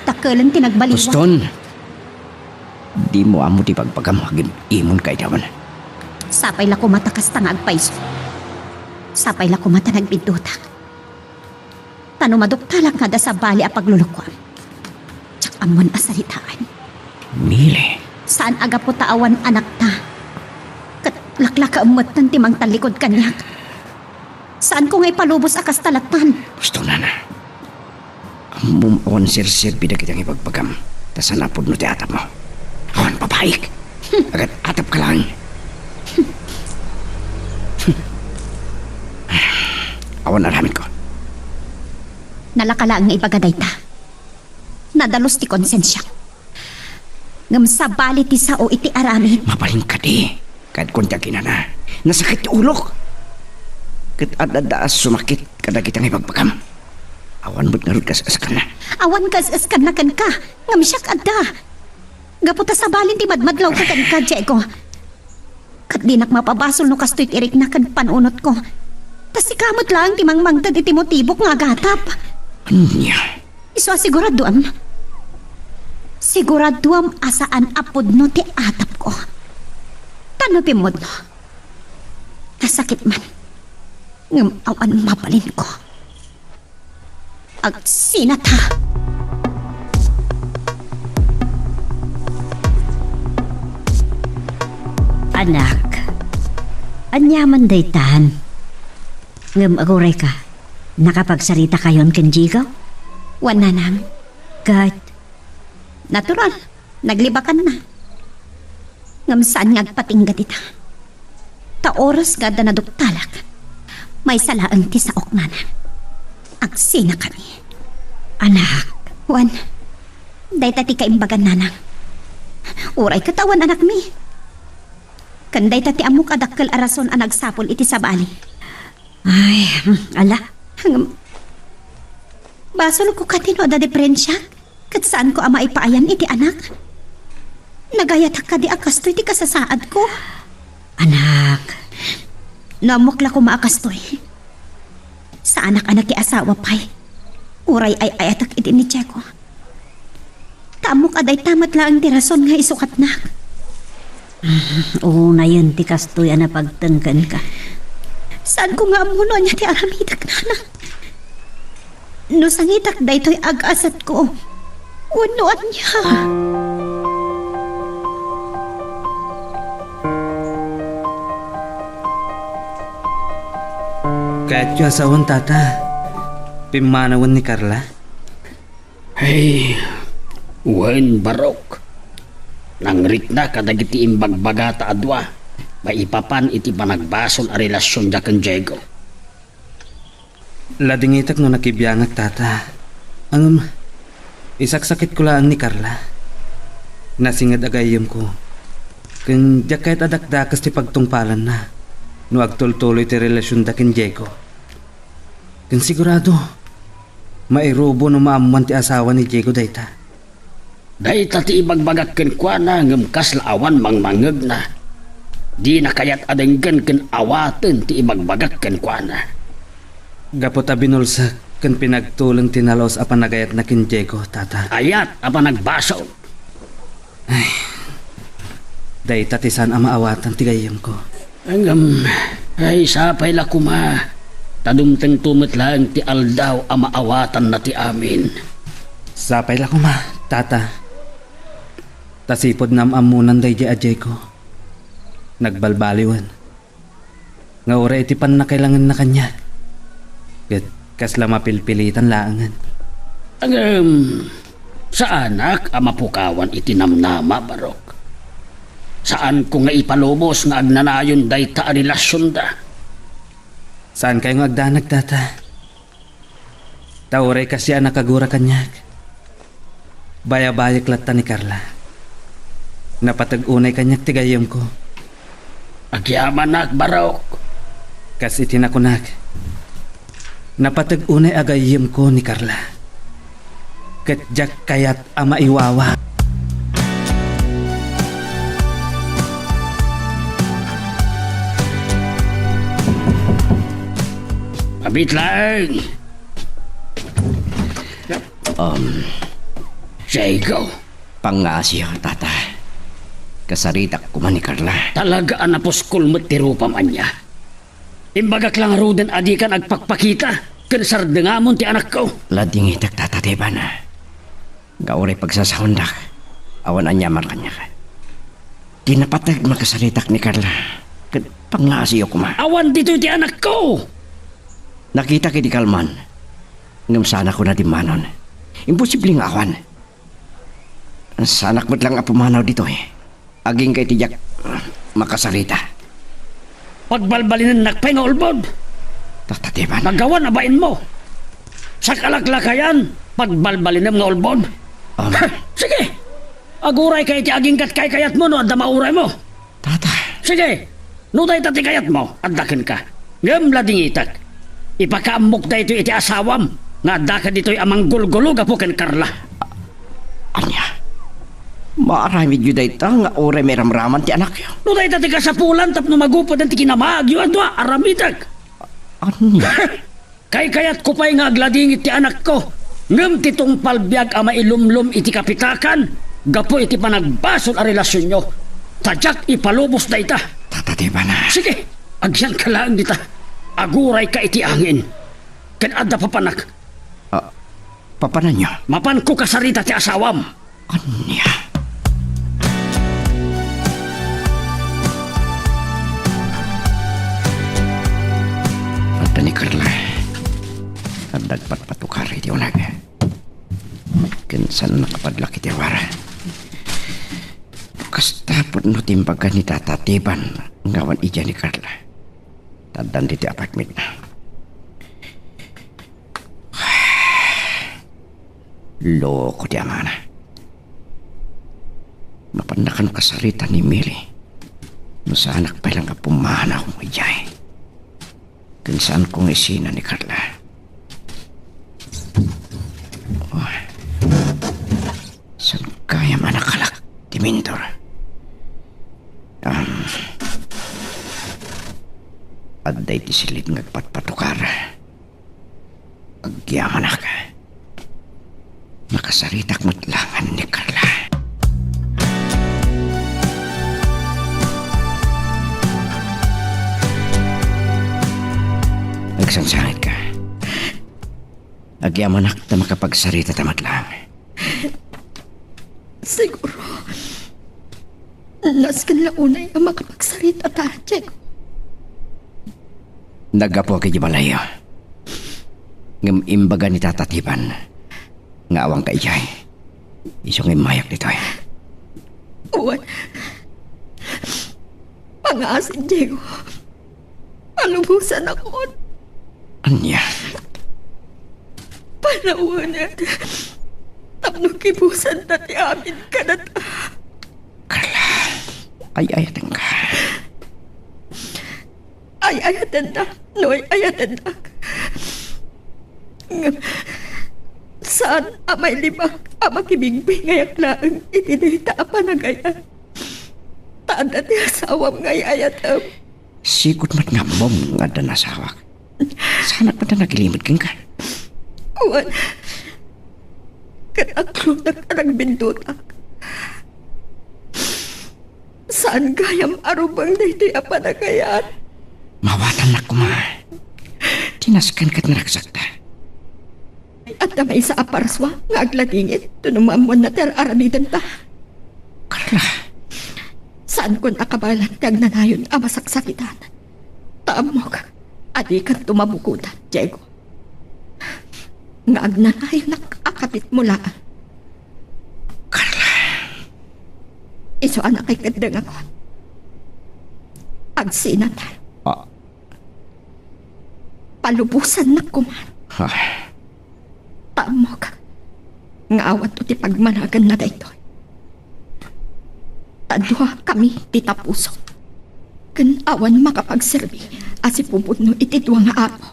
Dakkelen ti nagbaliwan. Uston. Dimo ammo ti bagbagam, agim-imon kaidawan. Sapay la koma ta kasta nga agpayso. Sapay la koma ta nagbiddutak. Ta no maduktalak nga adda sabali a paglulukuam, diak ammon a saritaan. Mili. Saan a gapu ta awan anakta. Ket laklakaem metten ti mangtallikud kaniak. Saanko nga ipalubos a kasta lattan. Uston, nana. Ammom awan serserbi dagiti nangibagbagam, ta saan a pudno ti atapmo. Awan babaik. Agat-atapka laeng. Awan aramidko. Nalaka laeng nga ibaga dayta. Nadalus ti konsensiak. Ngem sabali ti sao iti aramid. Mabalin kadi. Kayatko ti aginana. Nasakit ti ulok. Ket adda a sumakit kadagiti nangibagbagam. Awan met ngarud kas-eskanna. Awan kas-eskanna kenka, ngem siak adda. Gapu ta sabalin ti madmadlawko kenka, Diego. Ket dinak mapabasol no kastoy ti rikna ken panunotko. Ta sika met laeng ti mangmangted iti motibok nga agatap. Ania? Isu a siguraduam. Siguraduam a saan a pudno ti atapko. Ta no pimmudno, nasakit man. Ngem awan mabalinko. Agsinat, ha? Anak, ania man daytan? Ngem aguray ka, nakapagsaritakayon ken Diego? Wen, nanang. Ket? Natural, naglibakanna. Ngem saan nga agpatingga dita. Ta oras nga adda naduktalak, maysa laeng ti saok, nanang. Agsinakami. Anak. Wen, dayta ti kaimbagan, nanang. Uray ket awan anakmi. Ken dayta ti ammok a dakkel a rason a nagsapul iti sabali. Ay, hmm, ala. Ngem, basolko kadi no adda diperensiak? Ket saanko a maipaayan iti anak? Nagayatak kadi a kastoy ti kasasaadko? Anak. No ammok la koma a kastoy, saanak a nakiasawa pay. Uray ay-ayatek idi ni Diego. Ta ammok a dayta met laeng ti rason nga isukatnak. Unayen ti kastoy a napagteng kenka. Saanko nga ammo no ania ti aramidek, nanang. No sangitak daytoy agasatko, wenno ania? Kayatyo a sawen, Tata, pimmanawen ni Carla? Ay, wen, Barok. Nangrikna kadagiti imbagbagata a dua maipapan iti panagbasol a relasionda ken Diego. Ladingitek no nakibiangak, Tata. Ngem, isaksakitko laeng ni Carla. Nasinged a gayyemko. Ken diak kayat a dakdakes ti pagtungpalanna no agtultuloy ti relasionda ken Diego. Ken sigurado, mairubo no maammuan ti asawa ni Diego dayta. Dayta ti ibagbagak kenkuana, ngem kasla awan mangmangngegna. Dina kayat a denggen ken awaten ti ibagbagak kenkuana. Gapu ta binulsek ken pinagtuleng ti nalaus a panagayatna ken Diego, Tata. Ayat a panagbasol. Ay, dayta ti saan a maawatan ti gayyemko. Ngem, ay, sapay la koma, ta dumtengto met laeng ti aldaw a maawatanna ti amin. Sapay la koma, Tata. Ta sipud naam-ammonan daydiay a Diego, nagbalbaliwen nga uray iti pannakailangenna kaniak, ket kasla mapilpilitan laengen. Ngem, saanak a mapukawan iti namnama, Barok. Saanko nga ipalubos nga agnanayon dayta a relasionda. Saankayo nga agdanag, Tata. Ta uray kasia a nakagura kaniak, bayabayek latta ni Carla. Napateg unay kaniak ti gayyemko. Agyamanak, Barok. Kas iti nakunak, napateg unay a gayyemko ni Carla. Ket diak kayat a maiwawa. Abit laeng. Um, Diego. Pangngaasiyo, Tata. Kasaritak koma ni Carla. Talaga a napuskol met ti rupam ania. Imbagak la ngaruden a dikan agpakpakita ken sardengamon ti anakko. Ladingitek, Tata Teban. Nga uray pagsasaondak, awan aniaman kaniak. Ti napateg makasaritak ni Carla, ket pangngaasiyo koma. Awan ditoy ti anakko! Nakitak idi kalman, ngem saanak a dimmanon. Imposible nga awan. Saanak met lang a pumanaw ditoy. Agingga iti diak makasarita. Pagbalbalinennak pay nga ulbod. Tata Teban. Nagawan a bainmo. Sakalaklakayan, pagbalbalinem nga ulbod. Amen. Sige! Agurayka iti agingga't kaykayatmo no adda mauraymo. Tata. Sige! No dayta ti kayatmo, adda kenka. Ngem ladingitek, ipakaammok daytoy iti asawam nga adda kaditoy a manggulgulo gapu ken Carla. Ania? Maaramidyo dayta nga uray mairamraman ti anakyo? No dayta ti kasapulan tapno magupeden ti kinamaagyo a dua, aramidek. Ania? Kaykayatko pay nga agladingit ti anakko, ngem ti tungpal biag a mailumlom iti kapitakan gapu iti panagbasol a relasionyo, ta diak ipalubos dayta. Tatatiban. Sige, agyanka laeng dita. Agurayka iti angin. Ken adda papanak. Ah, papananyo? Mapanko kasarita ti asawam. Ania? Adda ni Carla. Adda agpatpatukar iti uneg. Ken saan nakapadlak iti awar. Kasta pudno ti imbaga ni Tatatiban nga awan idiay ni Carla. Addan ditoy apartment na. Loko ti amana. Mapanna kano kasarita ni Mili. No saanak pay lang a pumanaw idiay. Ken saanko nga isina ni Carla. Oh. Saan gayam a nakalak ti mindor? Um, adda iti silid nga agpatpatukar. Agyamanak. Nakasaritak met laeng ni Carla. Agsangsangitka. Agyamanak ta makapagsarita ta met laeng. Siguro, nasken la unay a makapagsarita ta, Diego. Naggapuak idiay balayyo. Ngem imbaga ni Tatatiban nga awanka idiay. Isu nga immayak ditoy. Wen, pangaasi, Diego. Palubosanakon. Ania? Panawenek tapno kibusanda ti amin kadata. Carla, ay-ayatenka. Ay-ayatenna no ay-ayatennak. Ngem saan a mailibak a makibigbingayak laeng iti dayta a panagayat. Ta adda ti asawam nga ay-ayatem. Sigud met nga ammom nga adda nasawak. Saanak met a nagilimed kenka. Wen, ket aglutak a nagbindutak. Saan gayam a rubeng daytoy a panagayat. Mawatannak koma. Ti nasken ket naragsakta. Adda maysa a parsua nga agladingit no maammoanna ti ar-aramidenta. Carla. Saankon a kabaelan ti agnanayon a masaksakitan. Ta ammok a dikanto mabukodan, Diego. Nga agnanayonak a kapitmo laeng. Carla. Isu a nakikeddengakon. Agsinata. Ah. Palubosannak koma. Ah. Ta ammok nga awanto ti pagmanaganna daytoy. Ta duakami ti tapuso. Ken awan makapagserbi a sipupudno iti dua nga apo.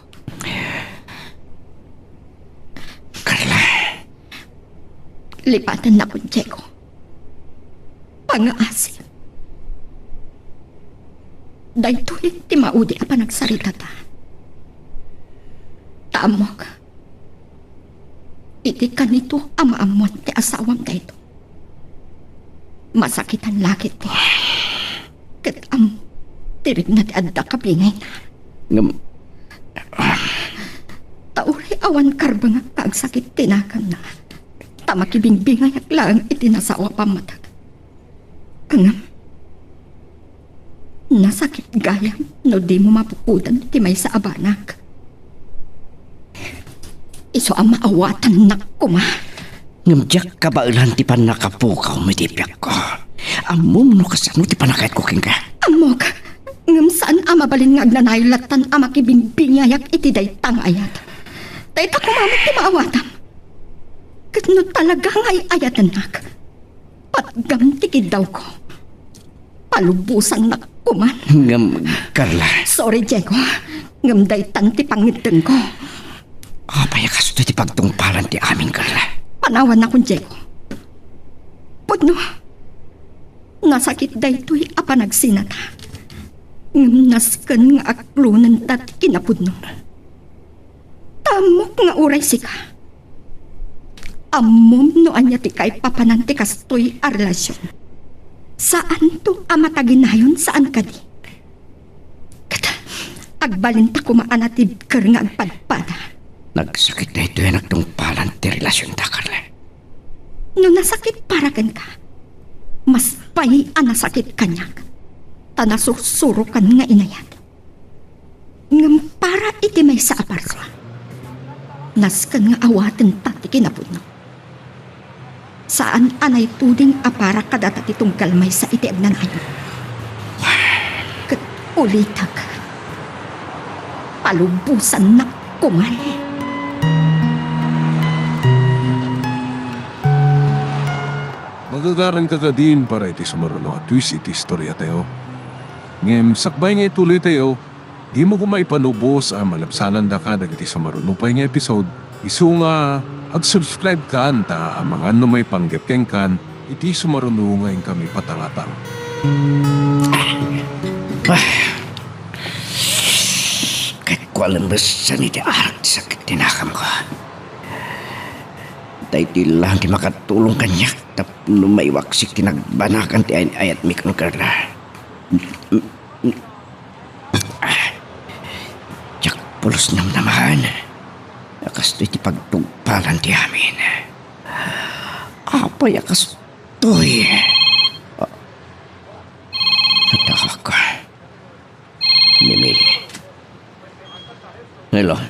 Carla. Lipatennakon, Diego. Pangaasi. Daytoy ti maudi a panagsaritata. Ta ammok, iti kanito a maammoan ti asawam daytoy, masakitan la ketdi. Ket ammok ti rikna ti adda kabingayna. Ngem, ta uray awan karbengak nga agsakit ti naganna, ta makibingbingayak laeng iti nasao a pammateg. Ngem, nasakit gayam no dimo mabukodan ti maysa a banag. Isu a maawatannak koma. Ngem diak kabaelan ti pannakapukawmo iti biagko. Ammom no kasano ti panagayatko kenka. Ammok, ngem saan a mabalin nga agnanayon lattan a makibigbingayak iti dayta nga ayat. Ta ita koma met ti maawatam. Ket no talaga nga ay-ayatennak, patgam ti kiddawko. Palubosannak koman. Ngem, Carla. Sorry, Diego. Ngem daytan ti pangngeddengko. Apay a kastoy ti pagtungpalan ti amin, Carla? Panawannakon, Diego. Pudno, nasakit daytoy a panagsinata. Ngem nasken nga aklonenta ti kinapudno. Ta ammok nga uray sika, ammom no ania ti kaipapanan ti kastoy a relasion. Saanto a mataginayon, saan kadi? Ket agbalinta koma a natibker nga agpadpada. Nagsakit daytoy a nagtungpalan ti relasionta, Carla. No nasakit para kenka, mas pay a nasakit kaniak, ta nasursurokan nga inayat. Ngem para iti maysa a parsua, nasken nga awatenta ti kinapudno. Saan a naituding a para kadata ti tunggal maysa iti agnanayon. Ket ulitek, palubosannak koman. Magagaranka kadin para iti sumaruno a twist iti istoriatayo. Ngem sakbay nga ituloytayo, dimo koma ipanubos a malabsanandaka dagiti sumaruno pay nga episode, isu nga ag-subscribe kan ta amangan no maipanggep kenkan iti sumaruno nga inkami patangatang. Ah. Ket kualembesan iti arak ti sakit ti nakamko. Daytoy laeng ti makatulong kaniak tapno maiwaksik ti nagbanagan ti ay-ayatmi ken Carla. Ah, diak pulos namnamaen a kastoy ti pagtungpalan ti amin. Apay a kastoy? Ah, adda ka. Ni Mili. Hello.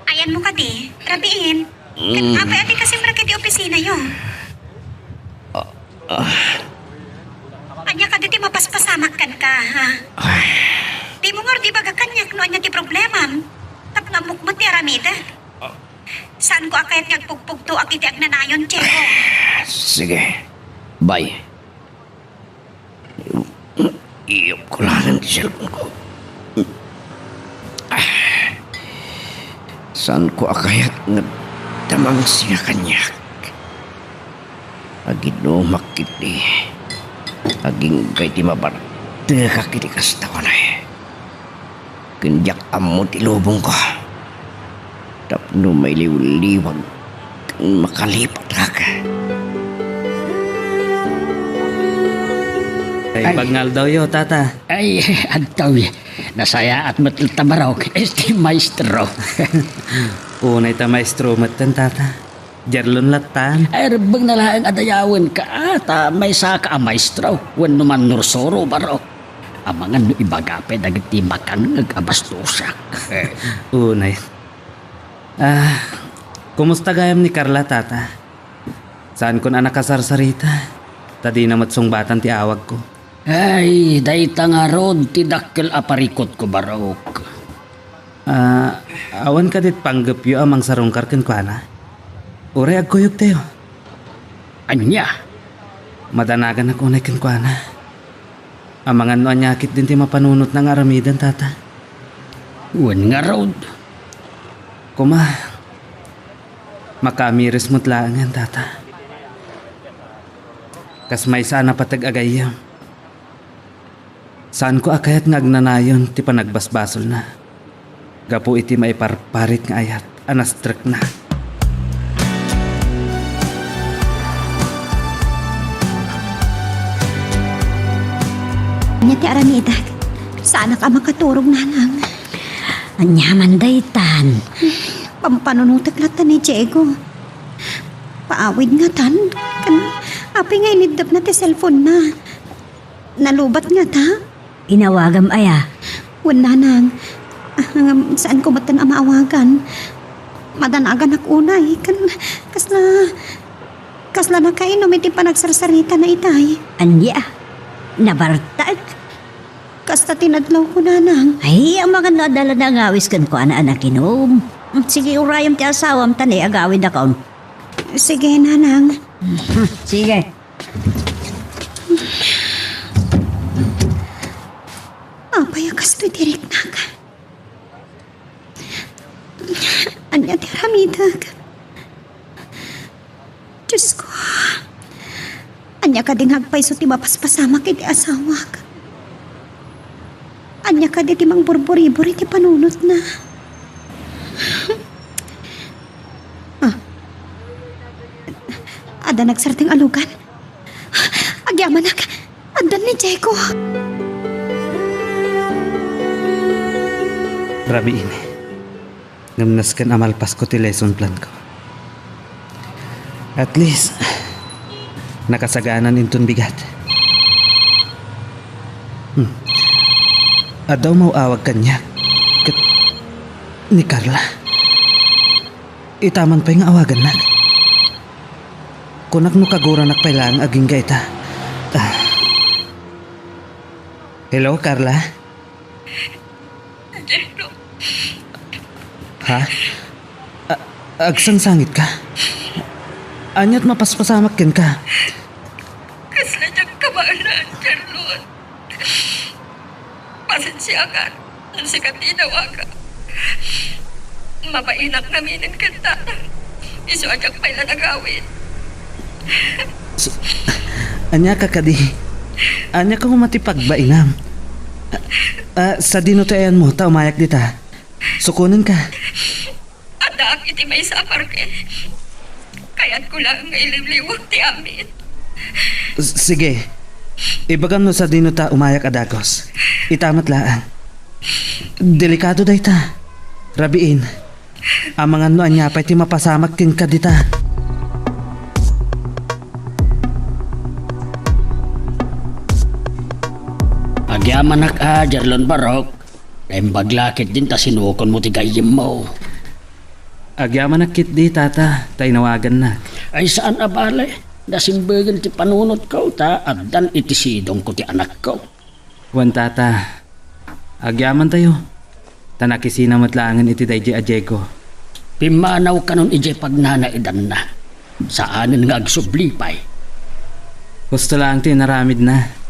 Ayanmo kadi, rabiin. Ket Mm. apay a ti kasimrek iti opisinayo? Ah, ah. Ania kadi ti mapaspasamak kenka, ha? Ay. Dimo ngarud ibaga kaniak no ania ti problemam. Tapno ammok met ti aramidek. Ah. Saanko a kayat nga agpugpugtoak iti agnanayon, Diego. Sige. Bye. Iyupko laeng ti cellphone-ko. Ah. Saanko a kayat nga adda mangsiga kaniak. Agidumak iti aginggay ti mabartekak iti kasta unay. Ken diak ammo ti lubongko tapno mailiwliwag ken makalipatak. Ay, Ay. Bagnga aldawyo, Tata. Ay, adtoy. Nasayaat met latta, barok, iti maestro. Unay ta maestro metten, Tata. Jarlon lattan. Ay, rebbengna laeng a dayawenka, ah, ta maysaka a maestro wenno mannursuro, barok. Amangan no ibaga pay dagiti makangngeg a bastosak. Unay. Ah, kumusta gayam ni Carla, Tata? Saankon a nakasarsarita, ta dina met sungbatan ti awagko. Ay, dayta ngarud ti dakkel a parikutko, barok. Ah, awan kadi ti panggepyo a mangsarungkar kenkuana? Uray agkuyogtayo. Ania? Madanaganak unay kenkuana. Amangan no ania ketdin ti mapanunotna nga aramiden, Tata. Wen ngarud. Koma, makaamiris met laengen, Tata. Kas maysa a napateg a gayyem. Saanko a kayat nga agnanayon ti panagbasbasolna gapu iti maiparparit nga ayat a nastrekna. Ania ti aramidek? Saanak a makaturog, nanang. Ania man daytan? Pampanunotek latta ni Diego. Paawid ngatan. Ken apay nga iniddepna ti cellphone-na? Nalubat ngata? Inawagam aya? Wen, nanang. Ah, ngem saanko metten a maawagan. Madanaganak unay. Ken kasla, kasla nakainum iti panagsarsaritana itay. Ania? Nabartek? Kasta ti nadlawko, nanang. Ay, amangan no adda la nangawis kenkuana a nakinum. Sige, urayem ti asawam ta nay agawidakon. Sige, nanang. Sige. Apay a kastoy ti riknak? Ania ti aramidek? Diosko, ania kadi nga agpayso ti mapaspasamak iti asawak? Ania kadi ti mangburburibur iti panunotna? Ah. Adda nagsardeng a lugan? Agyamanak, addan ni Diego. Rabiin. Ngem nasken a malpasko ti lesson plan ko. At least, nakasaganan inton bigat. Hmm. Adda umaw-awag kaniak ket ni Carla. Ita man pay nga awagannak. Kunak no kaguranak pay laeng agingga ita. Ah. Hello, Carla? Diego. Ha? A-, agsangsangitka? Ania't mapaspasamak kenka? Kasla diak kabaelan, Carlon. Pasensiakan, no sika ti inawagak. Mabainak ngaminen ken tata. Isu a diak pay la nagawid. S-, ania ka kadi? Ania ka koma ti pagbainam? Ah, sadino ti ayanmo ta umayak dita? Sukonenka. Addaak iti maysa a parke. Kayatko laeng nga iliwliwak ti amin. S-, sige. Ibagam no sadino ta umayak a dagus. Ita met laeng. Delikado dayta. Rabiin. Amangan no ania pay ti mapasamak kenka dita. Agyamanak a, Jerlon Barok. Naimbag la ketdin ta sinukonmo ti gayyemmo. Agyamanak ketdi, Tata, ta inawagannak. Ay, saan a bale. Nasimbigen ti panunotko ta addan iti sidongko ti anakko. Wen, Tata, agyamantayo, ta nakisina met laengen iti daydiay a Diego. Pimmanaw kanon idiay pagnanaidanna. Saanen nga agsubli pay. Husto laeng ti inaramidna.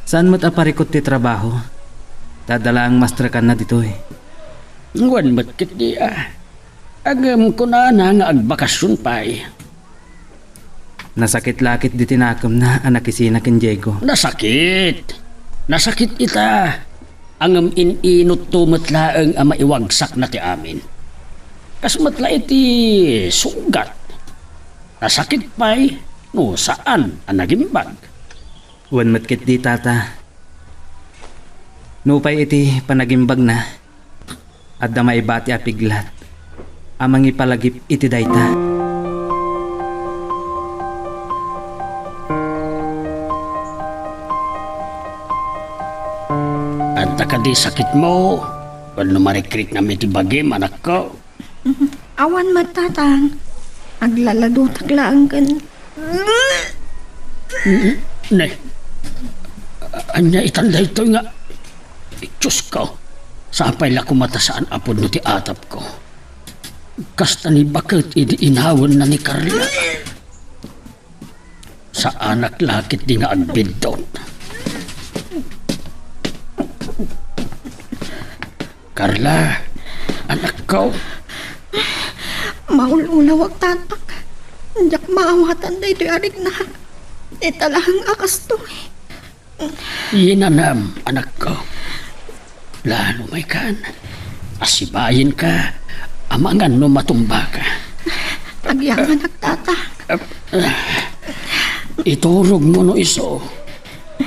Saan met a parikut ti trabaho, ta adda laeng mastrekanna ditoy. Wen met ketdi a. Ngem kunana nga agbakasion pay. Nasakit la ketdi ti nakemna a nakisina ken Diego. Nasakit. Nasakit ita. Ngem in-inutto met laeng a maiwagsakna ti amin. Kas met la iti sugat. Nasakit pay no saan a nagimbag. Wen met ketdi, Tata. Nupay iti panagimbagna, adda maibati a piglat a mangipalagip iti dayta. Adda kadi sakitmo wenno marikriknam iti bagim, anakko? Awan met, Tatang. Aglaladotak laeng ken... Ne, ania itan daytoy nga... Diosko, sapay la koma ta saan a pudno ti atapko. Kasta ni baket idi inawenna ni Carla. Saanak la ketdi nga agbiddut. Carla, anakko. Maul-ulawak, Tatang. Diak maawatan daytoy a riknak. Ita laeng a kastoy. Yinanam, anakko. Lalo maykan. Asibayenka, amangan no matumbaka. Agyamanak, Tata. Iturogmo no isu.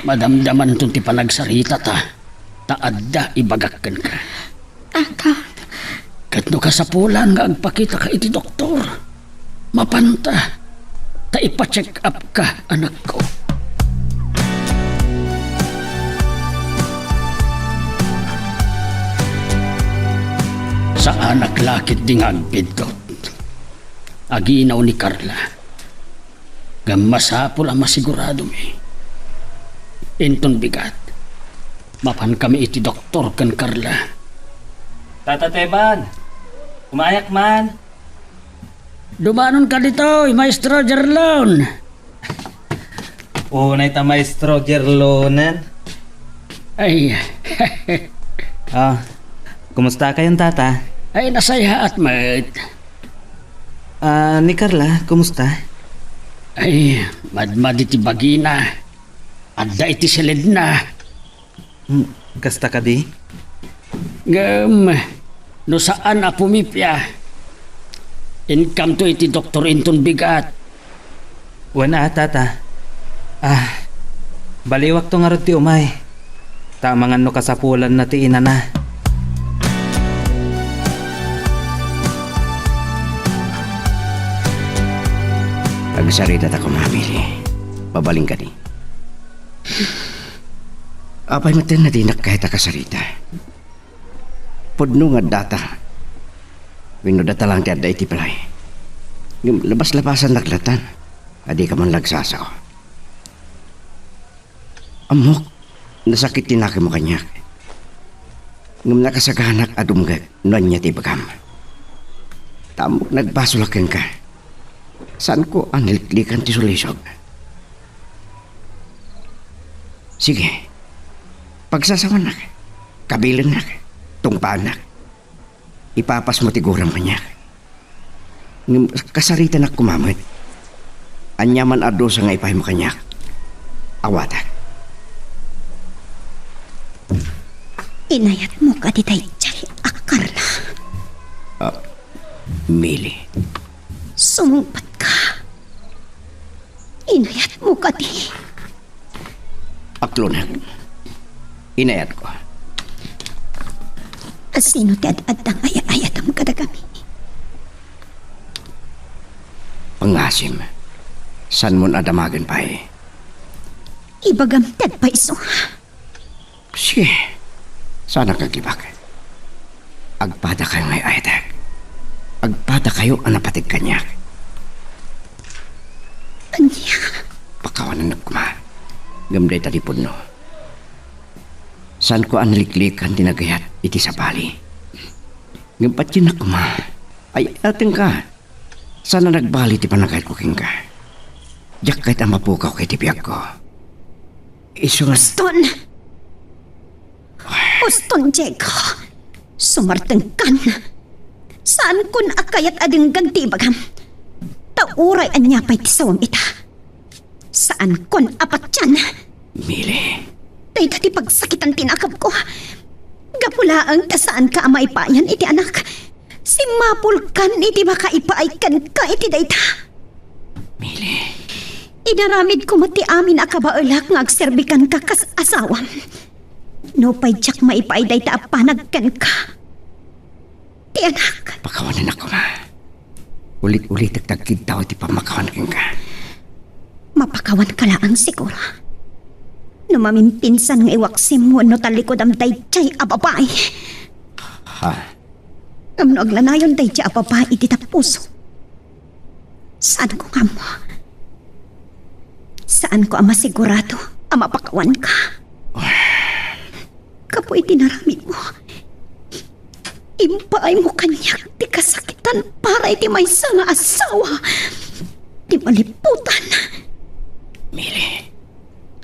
Madamdamanton ti panagsaritata, ta adda ibagak kenka. Tata. Ket no kasapulan nga agpakitaka iti doktor, mapanta, ta ipa-check up ka, anakko. Saanak la ketdi nga agbiddut. Aginaw ni Carla. Ngem masapul a masiguradomi. Inton bigat, mapankami iti doktor ken Carla. Tata Teban, umayak man. Dumanonka ditoy, Maestro Jerlon. Unay ta Maestro Jerlonen. Ay. Ah, kumusta kayon, Tata? Ay, nasayaat met. Ah, ni Carla, kumusta? Ay, madmadi ti bagina. Adda iti siledna. Hmm, kasta kadi? Ngem, no saan a pumipia, inkamto iti doktor inton bigat. Wen a, tata. Ah, baliwakto ngarud ti umay. Ta amangan no kasapulanna ti inana. Agsaritada koma, Mili. Mabalin kadi? Apay met ti nadinak kayat a kasarita? Pudno nga addata. Wenno data lang ti adda iti balay. Ngem labas-labasannak latan a dika man la agsasao. Ammok, nasakit ti nakemmo kaniak. Ngem nakasaganak a dumngeg no ania ti ibagam. Ta ammok nagbasolak kenka. Saanko a naliklikan ti sulisog. Sige, pagsasawanak, kabilennak, tungpaannak. Ipapasmo ti guram kaniak. Ngem kasaritanak koma met. Ania man a dusa nga ipaymo kaniak, awatak. Inayatmo kadi daydiay a Carla? Ah, Mili. Sumungbatka. Inayatmo kadi? Aklonek. Inayatko. Asino ti ad-adda nga ay-ayatem kadagami? Pangasim, saanmon a damagen pay. Ibagam ti agpayso. Sige, saanak agibak. Agpadakayo nga ay-ayatek. Agpadakayo a napateg kaniak. Ania? Pakawanennak koma. Ngem dayta ti pudno. Saanko a naliklikan ti nagayat iti sabali. Ngem patiennak koma. Ay-ayatenka. Saan a nagbali ti panagayatko kenka. Diak kayat a mapukaw iti biagko. Isu nga Uston! Uston, Diego! Sumartengkan! Saankon a kayat a denggen ti ibagam. Ta uray ania pay ti sawam ita, saankon a patian. Mili. Dayta ti pagsakitan ti nakemko. Gapu laeng ta saanka a maipayan iti anak. Simmapulkan iti makaipaay kenka iti dayta. Mili. Inaramidko met ti amin a kabaelak nga agserbi kenka kas asawam. Nupay diak maipaay dayta a panag kenka, ti anak. Pakawanennak koma. Ulit-ulitek ti agkiddaw iti pammakawan kenka. Mapakawanka laeng siguro no mamimpinsan nga iwaksim wenno tallikudam daydiay a babai. Ha? Ngem no aglanayon daydiay a babai iti tapuso, saanko nga ammo. Saanko a masigurado a mapakawanka. Gapu iti naramidmo, impaaymo kaniak ti kasakitan para iti maysa nga asawa ti maliputan. Mili.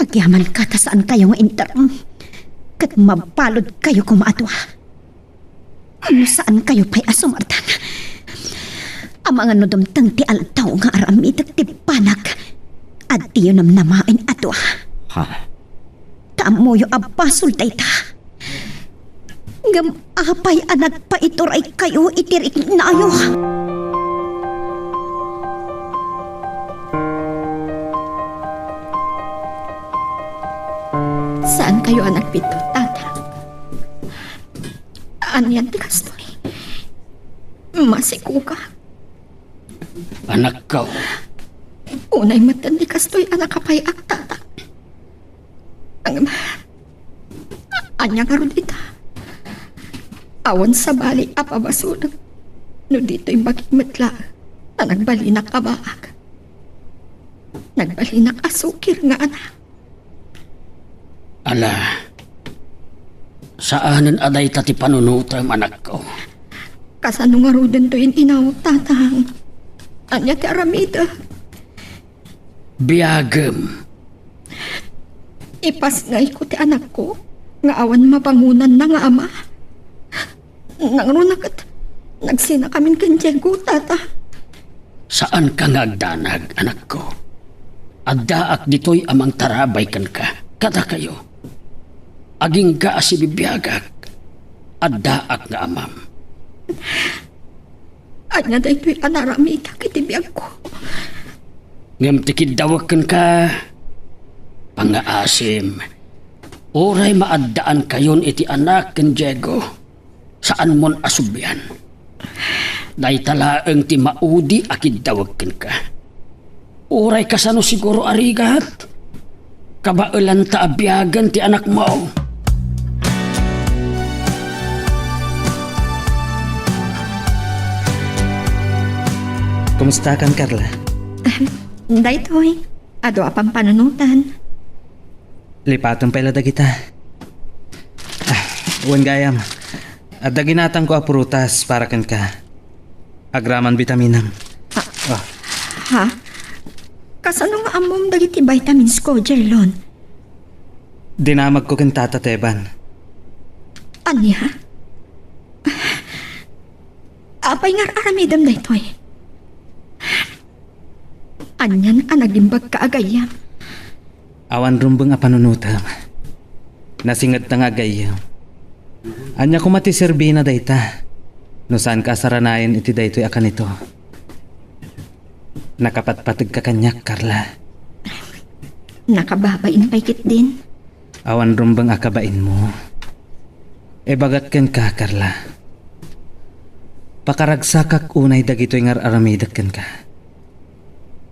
Agyamanka ta saankayo nga interom ket mabaludkayo koma a dua. No saankayo pay a sumarteng, amangan no dumteng ti aldaw nga aramidek ti banag, a diyo namnamaen a dua. Ha? Ta ammoyo a basol dayta. Ngem apay a nagpaituraykayo iti riknayo? Saankayo a nagbiddut, Tata. Anian ti kastoy? Masikogak. Anakko. Unay met ti kastoy a nakapay-ak, Tata. Ngem, ania ngarud ita? Awan sabali a pabasolek no ditoy bagi met laeng a nagbalinak a baak. Nagbalinak a sukir nga anak. Ala, saanen a dayta ti panunotem, anakko. Kasano ngaruden toy in-inawek, Tatang? Ania ti aramidek? Biagem. Ipasngayko ti anakko nga awan mabangonanna nga ama. Nangruna ket nagsinakamin ken Diego, Tata. Saanka nga agdanag, anakko. Addaak ditoy a mangtarabay kenka, kadakayo. Agingga a sibibiagak, addaak nga amam. Ania daytoy a naaramidak iti biagko? Ngem ti kiddawek kenka, pangngaasim, uray maaddaankayon iti anak ken Diego, saanmon a sublian. Dayta laeng ti maudi a kiddawek kenka. Uray kasano siguro a rigat, kabaelanta a biagen ti anakmo. Kumustakan, Carla? Daytoy, adu a pampanunotan. Lipatem pay la dagita. Ah, wen gayam, adda ginatangko a prutas para kenka. Agraman bitaminam. Ah, ah. Ha? Kasano nga ammom dagiti vitamins ko, Jerlon? Dinamagko ken Tata Teban. Ania? Apay nga ar-aramidem daytoy? Anian a nagimbagka a gayyem? Awan rumbeng a panunotem. Nasingedta nga agayyem. Ania koma ti serbina dayta no saanka a saranayen iti daytoy a kanito? Nakapatpategka kaniak, Carla. Nakababain pay ketdin. Awan rumbeng a kabainmo. Ibagak kenka, Carla. Pakaragsakak unay dagitoy nga ar-aramidek kenka.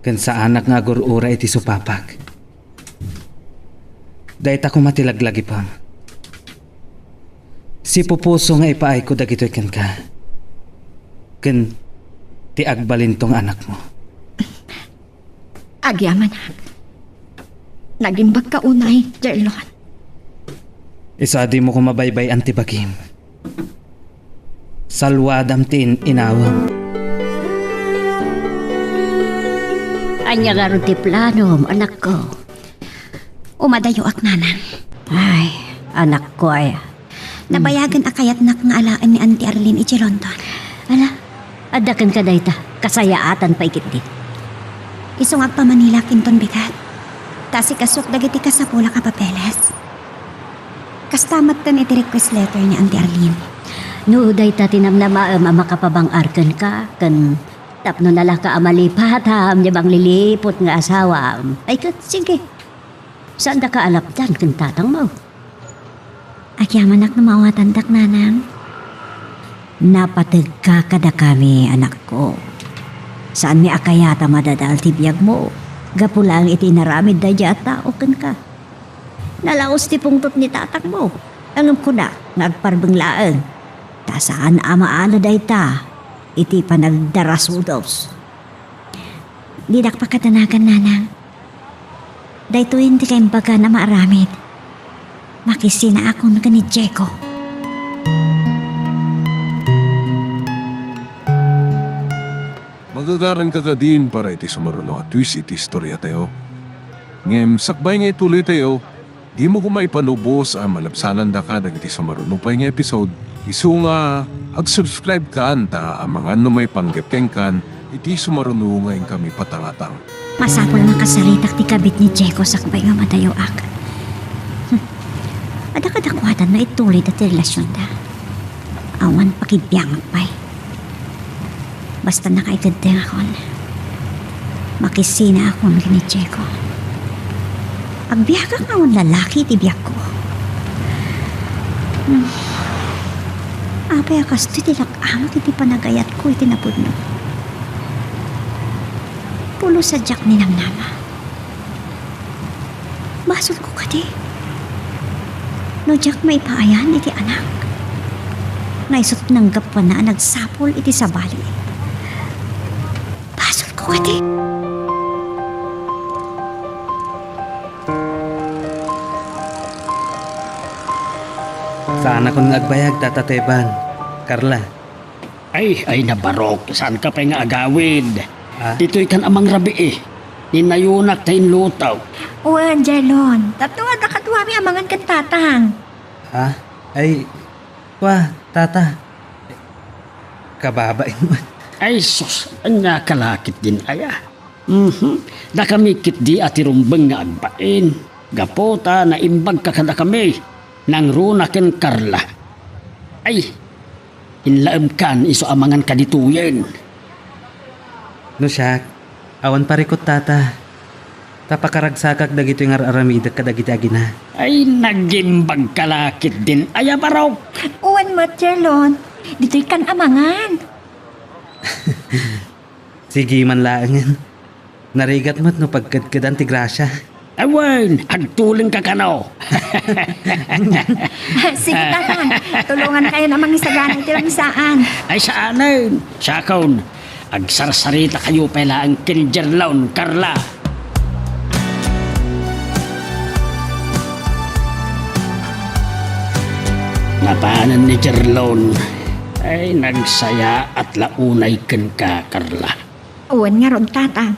Ken saanak nga agur-ura iti supapak. Dayta koma ti laglagipem. Sipupuso nga ipaayko dagitoy kenka. Ken ti agbalinto nga anakmo. Agyamanak. Nagimbagka unay, Jerlon. Isu a dimo koma baybay-an ti bagim. Salwadam ti in-inawem. Ania ngarud ti planom, anakko? Umadayoak, nanang. Ay, anakko aya. Nabayagen a kayatnak nga alaen ni Auntie Arlene idiay London. Ala, adda kenka dayta. Kasayaatan pay ketdi. Isu nga agpamanilaak inton bigat. Ta asikasuak dagiti kasapulak a papeles. Kasta metten iti request letter ni Auntie Arlene. No dayta ti namnamaem a makapabang-ar kenka, ken tapno nalaka a malipatam ni mangliliput nga asawam, ay ket, sige. Saandaka a lapdan ken tatangmo. Agyamanak no maawatandak, nanang. Napategka kadakami, anakko. Saanmi a kayat a madadal ti biagmo gapu laeng iti inaramid daydiay a tao kenka. Nalaus ti pungtot ni tatangmo, ngem kuna nga agparbeng laeng, ta saan a maala dayta iti panagdarasudos. Didak pakadanagan, nanang. Daytoyen ti kaimbagan a maaramid. Makisinaakon ken ni Diego. Magagaranka kadin para iti sumaruno a twist iti istoriatayo. Ngem sakbay nga ituloytayo, dimo koma ipanubos a malabsanandaka dagiti sumaruno pay nga episode, isu nga ag-subscribe kan ta amangan no maipanggep kenkan iti sumaruno nga inkami patangatang. Masapul a makasaritak ti kabit ni Diego sakbay nga madayoak. Hmm. Adda kadakuada no itulida ti relasionda. Awan pakibiangak pay. Basta nakaiteddengakon, makisinaakon ken ni Diego. Agbiagak nga awan lalaki iti biagko. Hmm. Apay a kastoy ti lak-amok iti panagayatko iti napudno? Pulos a diak ninamnama. Basolko kadi no diak maipaayan iti anak nga isu ti nanggapuanna a nagsapul iti sabali. Basolko kadi. Saanakon nga agbayag, Tata Teban. Carla. Ay, ay, nabarok. Saanka pay nga agawid? Ah? Ditoy kan a mangrabii. Ninayonak ta inlutaw. Wen, Jelon. Tapno adda kaduami amangan ken tatang. Ah? Ay, kua, tata. Kababain man. Ay, sus, ania ka la ketdin aya? Mhm. Dakami ketdi a ti rumbeng nga agbain. Gapu ta naimbagka kadakami. Nangruna ken Carla. Ay, inlaemkan isu a mangan kaditoyen. No siak, awan parikut, tata. Ta pakaragsakak dagitoy nga ar-aramidek kadagiti agina. Ay, nagimbagka la ketdin aya, barok? Wen met, Jerlon. Ditoykan a mangan. Sige man laengen. Narigat met no pagkedkedan ti grasia. Awan, agtulengka kano. Sige, Tatang. Tulongankayon a mangisagana iti lamisaan. Ay, saanen. Siakon, agsarsaritakayo pay laeng ken Jerlon, Carla. Napanen ni Jerlon. Ay, nagsayaat la unay kenka, Carla. Wen ngarud, Tatang.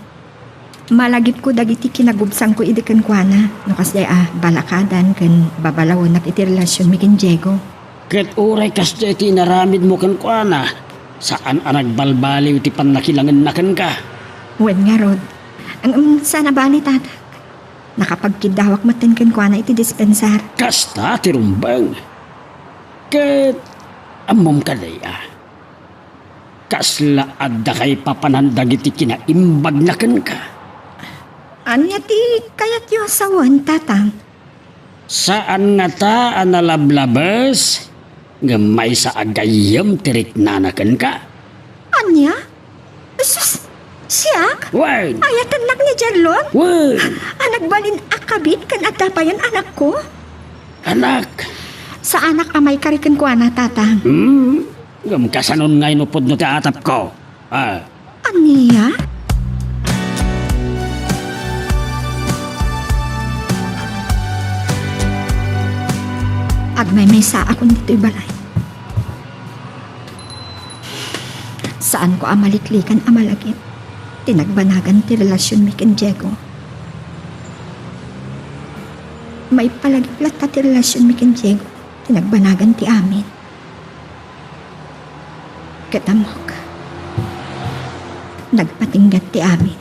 Malagipko dagiti kinagubsangko idi kenkuana, no kasdiay a balakadan ken babalawenak iti relasionmi ken Diego. Ket uray kasdiay ti inaramidmo kenkuana, saan a nagbalbaliw ti pannakilangenna kenka. Wen ngarud, ngem saan a bale, Tatang. Nakapagkiddawak metten kenkuana iti dispensar. Kasta ti rumbeng. Ket ammom kadi a kasla adda kaipapanan dagiti kinaimbagna kenka? Ania ti kayatyo a sawen, Tatang? Saan ngata a nalablabes, ngem maysa a gayyem ti riknana kenka. Ania? Sus, siak? Wen. Ayatennak ni Jerlon? Wen. A nagbalin a kabit ken adda payen anakko? Anak. Saanak a maikari kenkuana, Tatang. Hmm? Ngem kasanon ngay no pudno ti atapko? Ah. Ania? Agmaymaysaakon ditoy balay. Saanko a maliklikan a malagip ti nagbanagan ti relasionmi ken Diego. Maipalagip latta ti relasionmi ken Diego ti nagbanagan ti amin. Ket ammok, nagpatingga ti amin.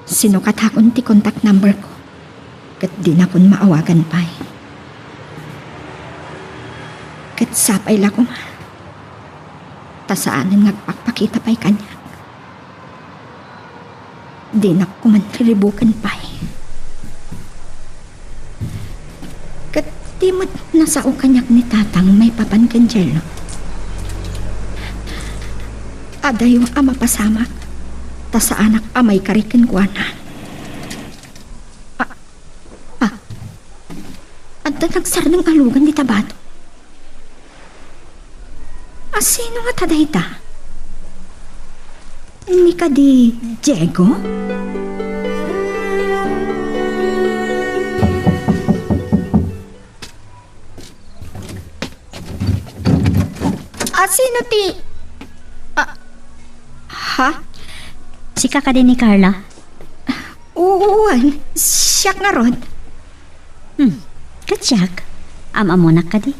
Sinukatakon ti contact number ko, ket dinakon maawagan pay. Ket sapay la koma, ta saanen nga agpakpakita pay kaniak. Dinak koma riribuken pay. Ket di met nasao kaniak ni Tatang maipapan ken Jerlon. Adayo a mapasamak, ta saanak a maikari kenkuana. Ah, ah, adda nagsardeng a lugan dita bato. A sino ngata dayta? Ni kadi Diego? A sino ti, ah, ha? Sika kadi ni Carla? Wen, siak ngarud. Hmm, ket siak, am-ammonak kadi?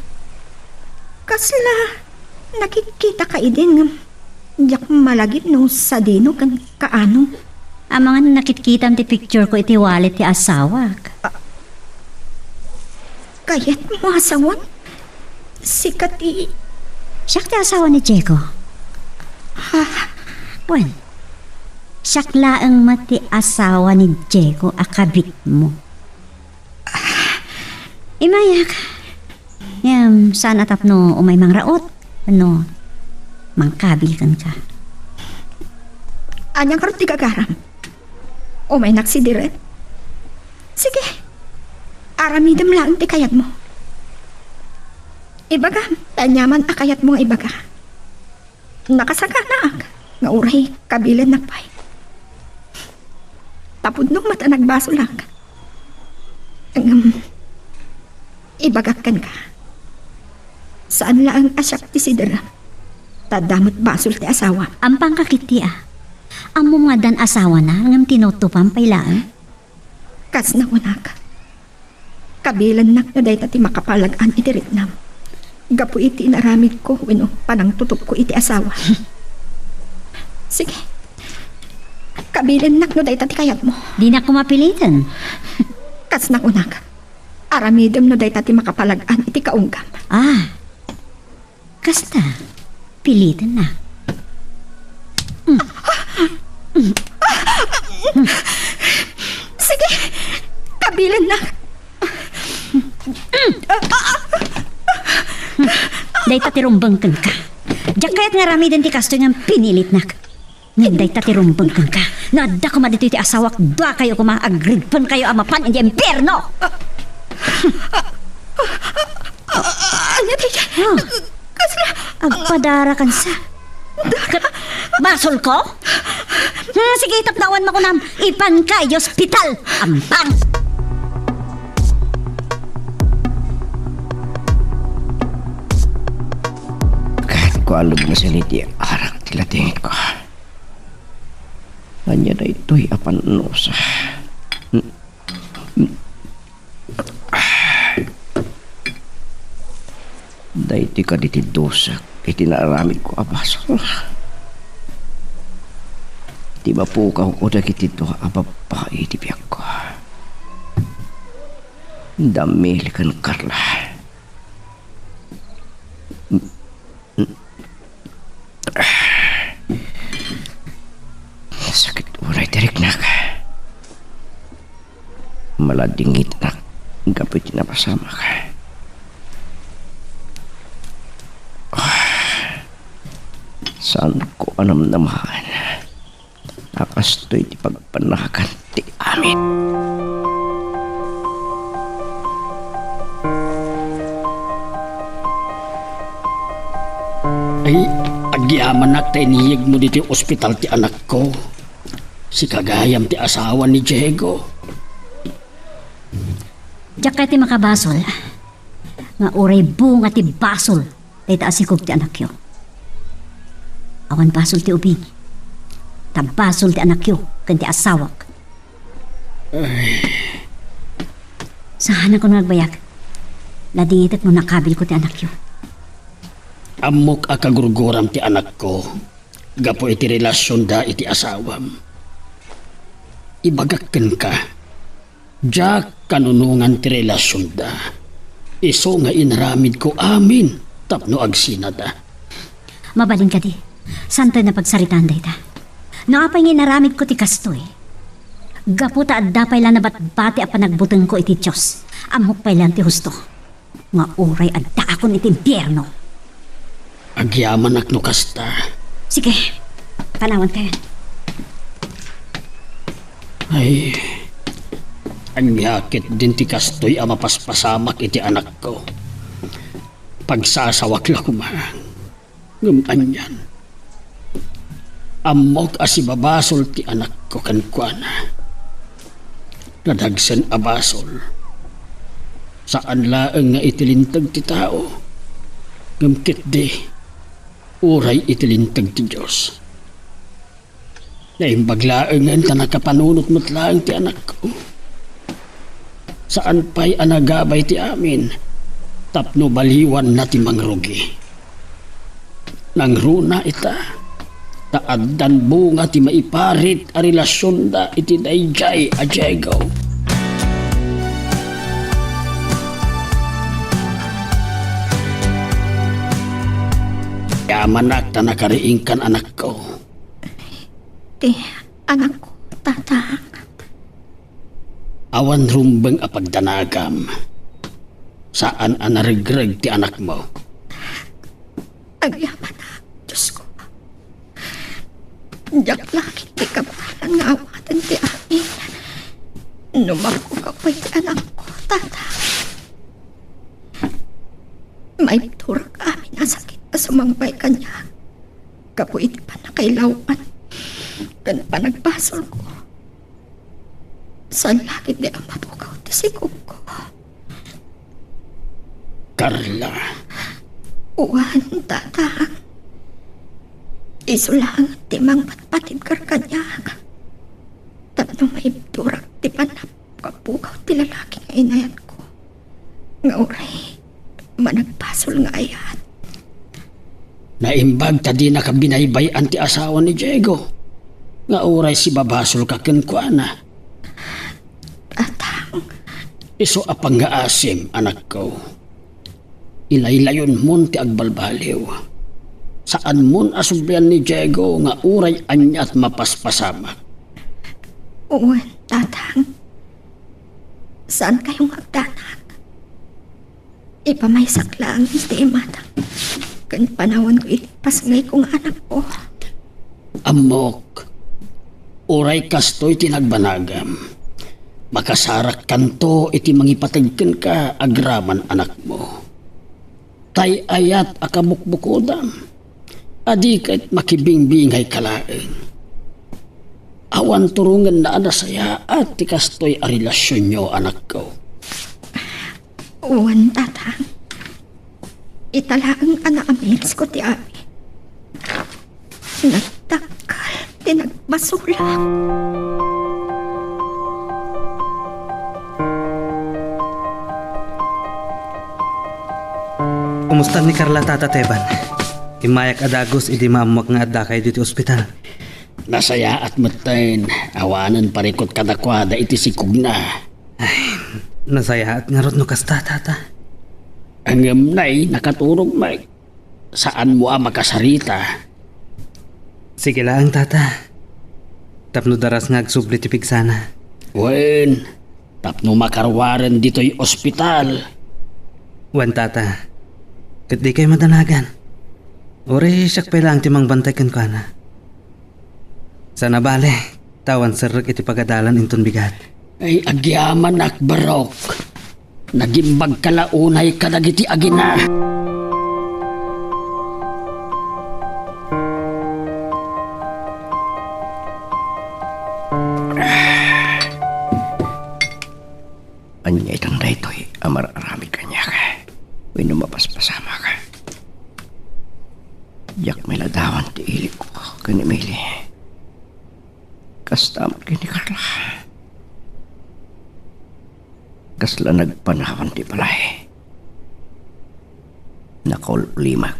Kasla nakitkitaka idi ngem diak malagip no sadino ken kaano. Amangan nakitkitam ti picture ko iti wallet ti asawak. Ah, kayatmo a sawen? Sika ti... Siak ti asawa ni Diego. Ha? Wen, siak laeng met ti asawa ni Diego a kabitmo. Imayak. Ngem saan a tapno umay mangraot wenno mangkabil kenka. Ania ngarud ti gagaram? Umaynak sidiren? Sige. Aramidem laeng ti kayatmo. Ibagam ti aniaman a kayatmo nga ibaga. Nakasakanaak nga uray kabilennak pay. Ta pudno met a nagbasolak. Ngem, ibagak kenka, saan laeng a siak ti sider, ta adda met basol ti asawa. Ampanka ketdi a. Ammom nga addan asawana, ngem tinutupam pay laeng. Kas nakunak, kabilennak no dayta ti makapalag-an iti riknam gapu iti inaramidko wenno panangtutupko iti asawa. Sige, kabilennak no dayta ti kayatmo. Dinak koma piliten. Kas nakunak, Aramidem no dayta ti makapalag-an iti kaunggam. Ah, kasta, pilitennak. Sige, kabilennak. Dayta ti rumbeng kenka. Diak kayat nga aramiden ti kastoy ngem pinilitnak. Ngem dayta ti rumbeng kenka. No adda koma ditoy ti asawak, duakayo koma, agridpenkayo a mapan iti impierno! Ania dayta? Ah. Kasla? Agpadarakansa. Ket basolko? Hmm, sige, tapno awan makunam, ipanka iti ospital. Ampang! Ket kualog nga sali ti arak ti latingko. Ania daytoy a pannusa? Daytoy kadi ti dusak iti naaramidko a basol. Ti mapukawko dagiti dua a babbai iti biagko, da Mel ken Carla. Sakit unay ti riknak. Maladingitnak gapu iti napasamak. Saanko a namnamaen a kastoy ti pagpanagan ti amin. Ay, agyamanak ta iniyegmo ditoy ospital ti anakko. Sika gayam ti asawa ni Diego. Diak kayat ti makabasol nga uray bunga ti basol dayta a sikob ti anakyo. Awan basol ti ubing, ta basol ti anakyo ken ti asawak. Ay. Saanakon nga agbayag. Ladingitek no nakabilko ti anakyo. Ammok a kagurguram ti anakko gapu iti relasionda iti asawam. Ibagak kenka, diak kanunongan ti relasionda. Isu nga inaramidko amin tapno agsinada. Mabalin kadi, saantayo a pagsaritaan dayta. No apay nga inaramidko ti kastoy, gapu ta adda pay la nabatbati a panagbutengko iti Dios, ammok pay laeng ti husto nga uray addaakon iti impierno. Agyamanak no kasta. Sige, panawankayon. Ay, ania ketdin ti kastoy a mapaspasamak iti anakko? Pagsasawak la koma. Ngem anian? Ammok a sibabasol ti anakko kenkuana. Nadagsen a basol. Saan laeng nga iti linteg ti tao, ngem ketdi, uray iti linteg ti Dios. Naimbag laengen ta nakapanunot met laeng ti anakko. Saan pay a nagabay ti amin tapno baliwanna ti mangrugi. Nangruna ita, ta addan bunga ti maiparit a relasionda iti daydiay a Diego. Yamanak ta nakariingkan, anakko. Ti anakko, Tatang. Awan rumbeng a pagdanagam. Saan a naregreg ti anakmo. Agyamanak, Diosko. Diak la ketdi kabaelan nga awaten ti amin. No mapukaw pay ti anakko, Tatang. Maibturak amin a sakit a sumangpay kaniak gapu iti pannakailawan ken panagbasolko. Saan la ketdi a mapukaw ti sikobko. Carla. Wen, Tatang. Isu laeng ti mangpatpatibker kaniak tapno maibturak ti pannakapukaw ti lalaki nga inayatko. Nga uray managbasol nga ayat. Naimbag ta dinaka binaybay-an ti asawa ni Diego, nga uray sibabasolka kenkuana. Tatang, Isu a pangngaasim, anakko. Ilaylayonmon ti agbalbaliw. Saanmon a sublian ni Diego nga uray aniat mapaspasamak. Wen, Tatang. Saankayo nga agdanag. Ipamaysak laeng iti imatang ken panawanko iti pasngayko nga anakko. Ammok, uray kastoy ti nagbanagam, makasarakkanto iti mangipateg kenka agraman anakmo. Tay-ayat a kabukbukodam, adi ket makibingbingayka laeng. Awan turongenna a nasayaat ti kastoy a relasionyo, anakko. Wen, Tatang. Ita laeng a naamidsko ti amin. Nagdakkel ti nagbasolak. Kumusta ni Carla, Tata Teban? Immayak a dagus idi maammuak nga addakayo ditoy ospital. Nasayaat metten, awanen parikut kadakuada iti sikogna. Ay, nasayaat ngarud no kasta, Tata. Ngem nay, nakaturog met. Saanmo a makasarita. Sige laeng, Tata. Tapno daras nga agsubli ti pigsana. Wen, tapno makaruaren ditoy ospital. Wen, Tata. Ket dikay madanagan. Uray siak pay laeng ti mangbantay kenkuana. Sana bale, ta awan serrek iti pagadalan inton bigat. Ay, agyamanak, barok. Nagimbagka la unay kadagiti agina. Ania itan daytoy a mar-aramid kaniak? Wenno mapaspasamak? Diak mailadawan ti ilikko ken ni Mili. Kasta met ken ni Carla. Kasla nagpanawan ti balay. Nakaul-ulimak.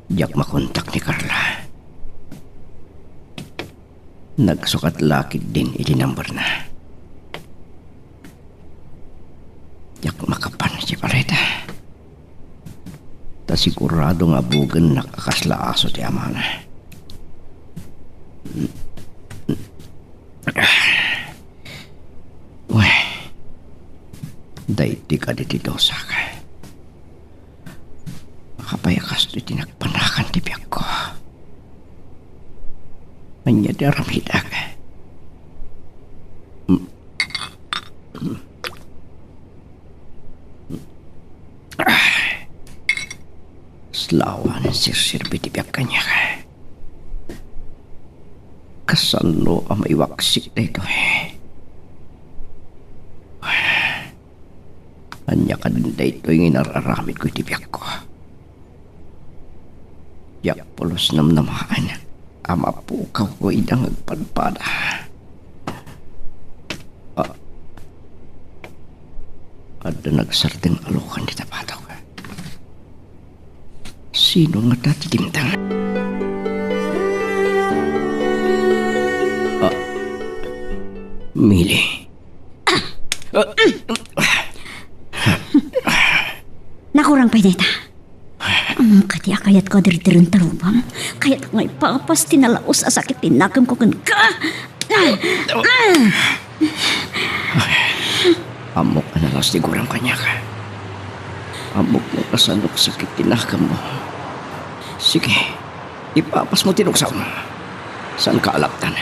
Diak makontak ni Carla. Nagsukat la ketdin iti numberna. Diak makapan iti balayda. Ta sigurado nga abugennak a kasla aso ti amana. Wen, daydi kadi ti dusak. Apay a kastoy ti nagpanagan ti biagko? Ania ti aramidak? Kasla awan serserbi ti biag kaniak. Kasano a maiwaksik daytoy? Ania kadin daytoy nga inar-aramidko iti biagko? Diak pulos namnamaen a mapukawko ida nga agpadpada. Ah, adda nagsardeng a lukan iti tapatok. Sino ngata ti dimteng? Ah, Mili. Nakurang pay dayta. Ammom kadi a kayatko a dirdiren tarubam? Kayatko nga ipapas ti nalaus a sakit ti nakemko kenka. Ammok a nalaus ti guram kaniak. Ammok no kasano kasakit ti nakemmo. Sige, ipapasmo ti luksawmo. Saanka a laptan.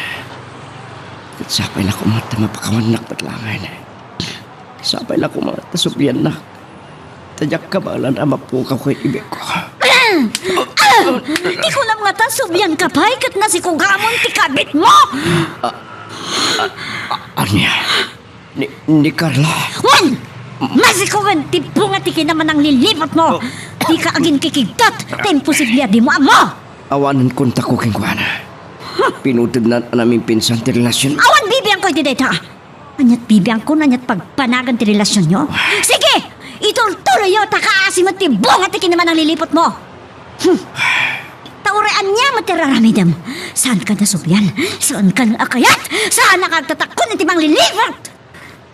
Ket sapay la koma ta mapakawannak met laengen. Sapay la koma ta subliannak. Ta diak kabaelan a mapukawko iti biagko. Ti kunam ngata, sublianka pay ket nasikugamon ti kabitmo! Ania? Ni, ni Carla? Wen! Nasikugen ti bunga ti kinamanangliliputmo! Dika aginkikigtot ta imposible a dimo ammo! Awanen kontakko kenkuana. Pinutedna a namimpinsan ti relasion. Awan bibiangko iti dayta! Aniat bibiangko, aniat pagpanagan ti relasionyo? Sige! Iturturoyo ta kaasi met ti bunga ti kinamanangliliputmo! Hmm. Ta Uray ania met ti ar-aramidem? Saanka nasublian? Saanka nga kayat? Saanka agtatakon iti mangliliput?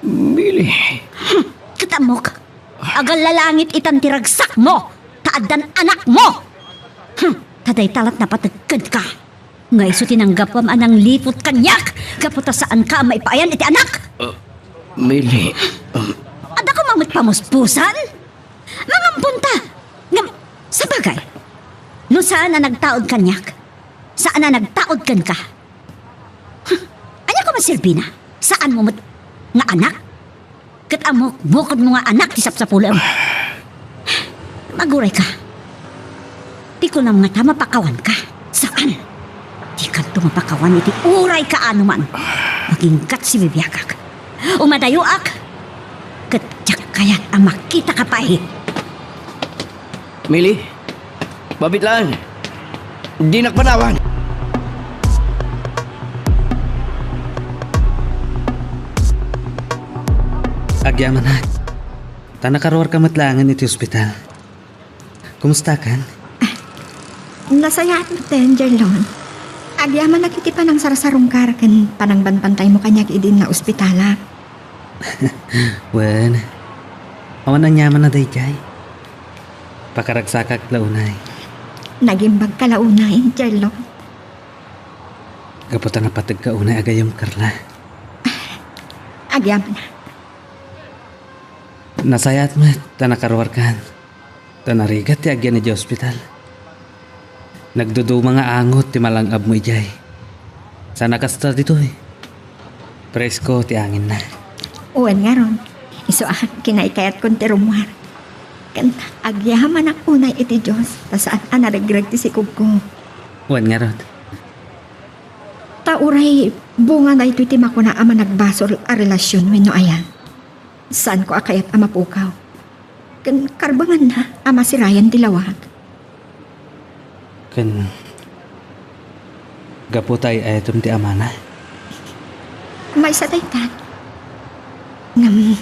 Mili. Hmm, ket ammok, agallalangit itan ti ragsakmo, ta addan anakmo. Hmm, ta dayta la't napateg kenka. Nga isu ti nanggapuam a nangliput kaniak, gapu ta saanka a maipaayan iti anak. Ah, Mili, um, Adda koma met pamuspusan? Mangampunta. Ngem, sabagay, no saan a nagtaud kaniak, saan a nagtaud kenka. Huh, ania koma serbina? Saanmo met nga anak? Ket ammok, bukodmo nga anak ti sapsapulem. Agurayka. Ti kunam ngata mapakawanka. Saan? Dikanto mapakawan iti uray kaano man. Aginggat ti bibiagak. Umadayoak. Ket diak kayat a makitaka pay. Mili, mabit laeng. Dinak panawan. Agyamanak, ta nakaruarka met laengen iti ospital. Kumustakan? Nasayaat met, Jerlon. Agyamanak iti panangsarsarungkar ken panangbantantaymo kaniak idi naospitalak. Wen, awan aniaman a daydiay. Pakaragsakak la unay. Nagimbagka la unay, Jerlon. Gapu ta napategka unay a gayyem, Carla. Agyamanak. Nasayaat met ta nakaruarkan. Ta narigat ti agyan idiay ospital. Nagduduma nga angot ti malang-abmo idiay. Saan a kasta ditoy. Presko ti anginna. Wen ngarud, isu a kinaykayatkon ti rummuar. Ken agyamanak unay iti Dios, ta saan a naregreg ti sikogko. Wen ngarud. Ta uray bunga daytoy ti makuna a managbasol a relasion wenno aya. Saanko a kayat a mapukaw. Ken karbenganna a masirayan ti lawag. Ken gapu ta ay-ayatem ti amana? Maysa dayta. Ngem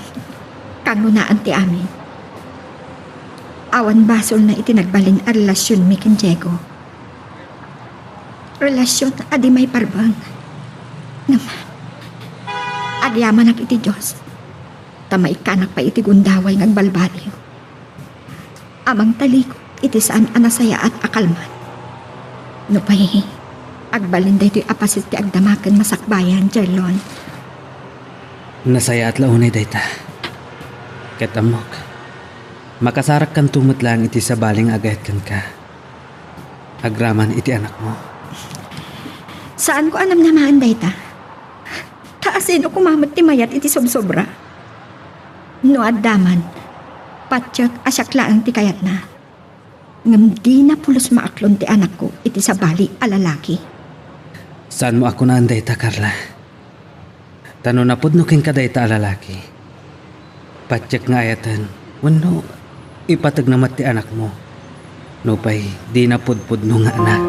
kangngonaan ti amin. Awan basolna iti nagbalin a relasionmi ken Diego. Relasion a di maiparbeng. Ngem agyamanak iti Dios. Ta maikkanak pay iti gundaway nga agbalbaliw a mangtalikod iti saan a nasayaat a kalman. Nupay agbalin daytoy a paset ti agdama ken masakbayan, Jerlon. Nasayaat la unay dayta. Ket ammok, makasarakkanto met laeng iti sabali nga agayat kenka agraman iti anakmo. Saanko a namnamaen dayta. Ta asino koma met ti mayat iti sobsobra? No adda man, patiek a siak laeng ti kayatna. Ngem dina pulos maaklon ti anakko iti sabali a lalaki. Saanmo a kunaen dayta, Carla. Ta no napudno kenka dayta a lalaki, patiek nga ayaten wenno ipategna met ti anakmo, nupay dina pudpudno nga anak.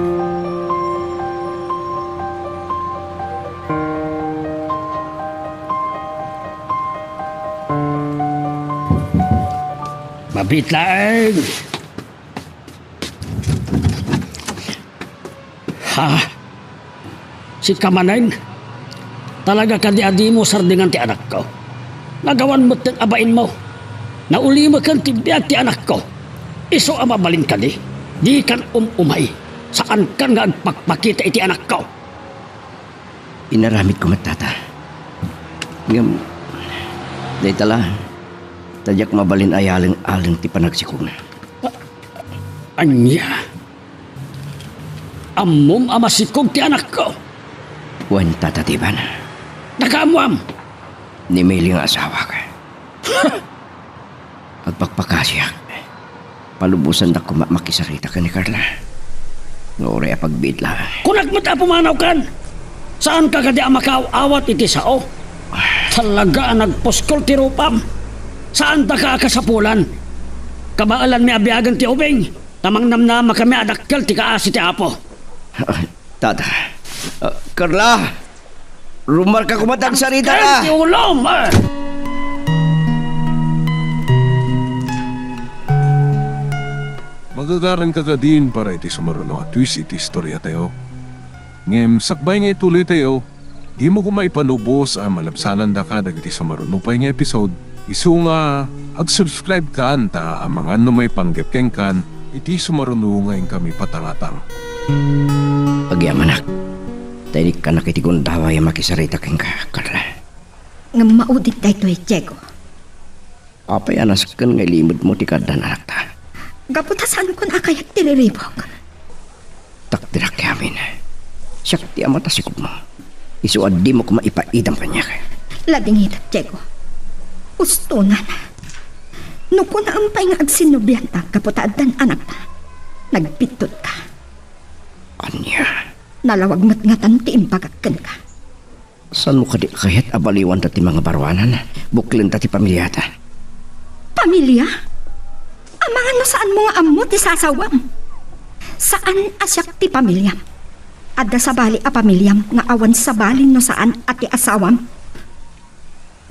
Mabiit laeng! Ha? Sika manen? Talaga kadi a dimo sardingan ti anakko? Nagawan metten a bainmo. Naulimeken ti biag ti anakko. Isu a mabalin kadi, dikan um-umay. Saankan nga agpakpakita iti anakko. Inaramidko met, Tata. Ngem, dayta la, ta diak mabalin a yaleng-aleng ti panagsikogna. A-, ania? Ammom a masikog ti anakko? Wen, Tata Tiban. Nakaammoam? Ni Mili nga asawak. Agpakpakasiak. Palubosandak koma makisarita ken ni Carla. Nga uray a pagbiit laeng. Kunak met a pumanawkan! Saanka kadi a makaaw-awat iti sao? Talaga a nagpuskol ti rupam. Saandaka a kasapulan. Kabaelanmi a biagen ti ubing. Ta mangnamnamakami a dakkel ti kaasi ti Apo. Ah, Tata. Ah, Carla! Rummuarka koma ta agsarita ta. Ti ulom, eh! Agagaranka kadin para iti sumaruno a twist iti istoriatayo. Ngem sakbay nga ituloytayo, dimo koma ipanubos a malabsanandaka dagiti sumaruno pay nga episode. Isu nga ag-subscribe kan ta amangan no maipanggep kenkan iti sumaruno nga inkami patangatang. Agyamanak, ta inikkanak iti gundaway a makisarita kenka, Carla. Ngem maudit daytoy, Diego. Apay a nasken nga ilimedmo ti kaaddan anakta? Gapu ta saankon a kayat ti riribuk. Takderak ti amin. Siak ti ama ta sikupmo. Isu a dimo koma ipaidam kaniak. Ladingitak, Diego. Ustonan. No kunaem pay nga agsinnobianta gapu ta addan anakta, nagbidtotka. Ania? Nalawag met ngatan ti imbagak kenka. Saanmo kadi a kayat a baliwanta ti mangabaruanan, buklenta ti pamiliata? Pamilia? Amangan no saanmo nga ammo ti sasawam. Saan a siak ti pamiliam. Adda sabali a pamiliam nga awan sabali no saan a ti asawam.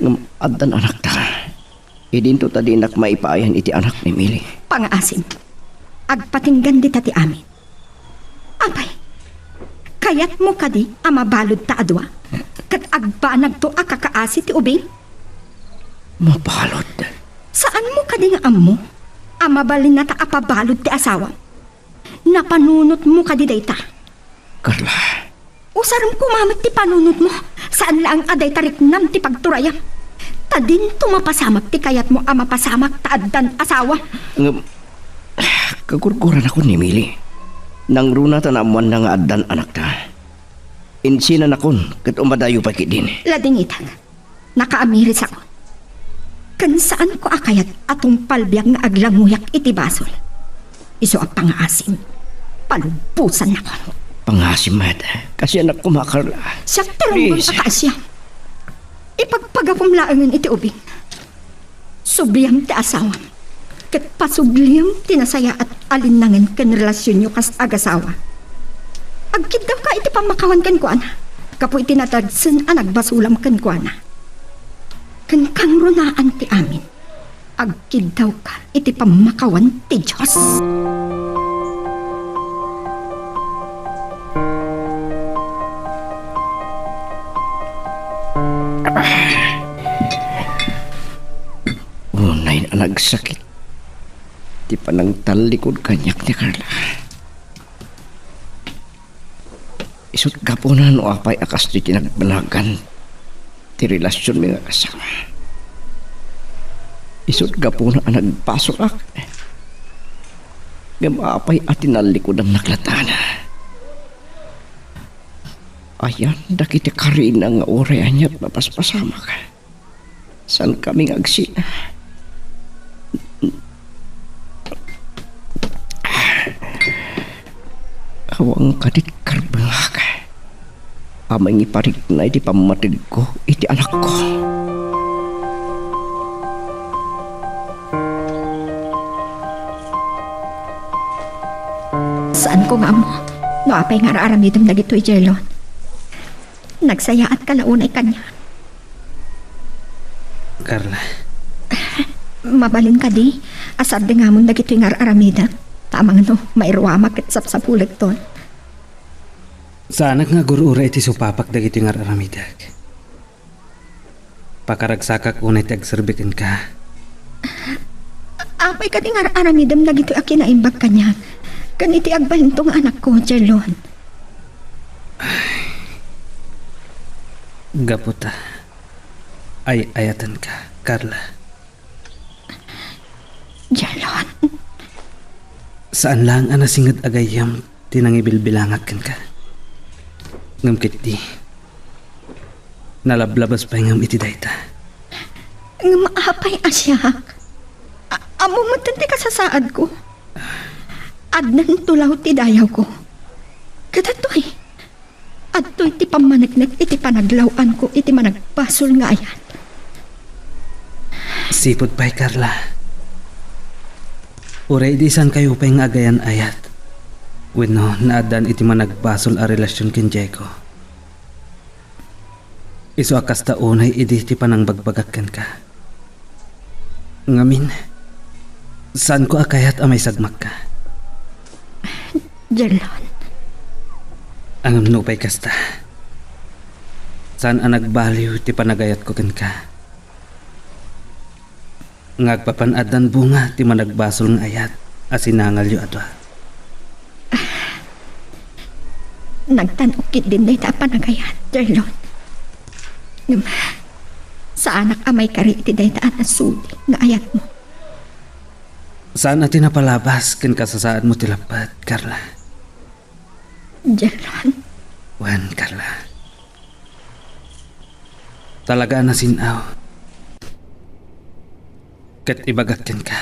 Ngem addan anakta. Idinto ta dinak maipaayan iti anak ni Mili. Pangaasim. Agpatinggan dita ti amin. Apay, kayatmo kadi a mabaludta a dua? Ket agbanagto a kakaasi ti ubing? Mabalud? Saanmo kadi nga ammo a mabalinnata a pabalud ti asawam? Napanunotmo kadi dayta? Carla. Usarem koma met ti panunotmo. Saan laeng a dayta riknam ti pagturayam. Ta dinto mapasamak ti kayatmo a mapasamak ta addan asawa. Ngem, kagurguranakon ni Mili. Nangruna ta naammoanna nga addan anakta. Insinanakon ket umadayo pay ketdin. Ladingitak. Nakaamirisakon. Ken saanko a kayat a tungpal biag nga aglanguyak iti basol. Isu a pangaasim, palubbosannakon. Pangaasim met. Kaasianak koma, Carla. Siak ti runggon a kaasiam. Ipagpagapom laengen iti ubing. Subliam ti asawam. Ket pasubliam ti nasayaat a linnangen ken relasionyo kas agasawa. Agkiddawka iti pammakawan kenkuana, gapu iti nadagsen a nagbasolam kenkuana. Ken kangrunaan ti amin, agkiddawka iti pammakawan ti Dios. Unay a nagsakit ti panangtallikud kaniak ni Carla. Isut' gapuna no apay a kastoy ti nagbanagan ti relasionmi nga kasama. Isut' gapuna a nagbasolak. Ngem apay a tinallikudannak lattan? Ayan dagiti karina nga uray aniat mapaspasamak. Saankami nga agsina. Awan kadit karbengak. A mangiparikna iti pammategko iti anakko. Saanko nga ammo no apay nga ar-aramidem dagitoy, Jelon. Nagsayaatka la unay kaniak. Carla. Mabalin kadi a sardengamon dagitoy nga ar-aramidek? Ta amangan no mairuamak ket sapsapulekton. Saanak nga agur-uray iti supapak dagitoy nga ar-aramidek. Pakaragsakak unay ti agserbi kenka. Apay kadi nga ar-aramidem dagitoy a kinaimbag kaniak ken iti agbalinto nga anakko, Jelon? Gapu ta ay-ayatenka, Carla. Jelon. Saan laeng a nasinged a gayyem ti nangibilbilangak kenka. Ngem ketdi, nalablabas pay ngem iti dayta. Ngem apay a siak? A-, ammo met ti kasasaadko. Addan tulaw ti dayawko. Ket adtoy, adtoy ti pammaneknek iti panaglaw-anko iti managbasol nga ayat. Sipud pay, Carla. Uray idi saankayo pay nga agayan-ayat wenno naaddan iti managbasol a relasion ken Diego, isu a kasta unay idi ti panangbagbagak kenka. Ngamin, saanko a kayat a maisagmakka. Jerlon. Ngem nupay kasta, saan a nagbaliw ti panagayatko kenka. Nga agpapan addan bunga ti managbasol nga ayat a sinangalyo a dua. Nagtan-ok ketdin dayta a panagayat, Jerlon. Ngem, saanak a maikari iti dayta a nasudi nga ayatmo. Saan a ti napalabas ken kasasaadmo ti lappet, Carla. Jerlon. Wen, Carla. Talaga a nasin-aw. Ket ibagak kenka,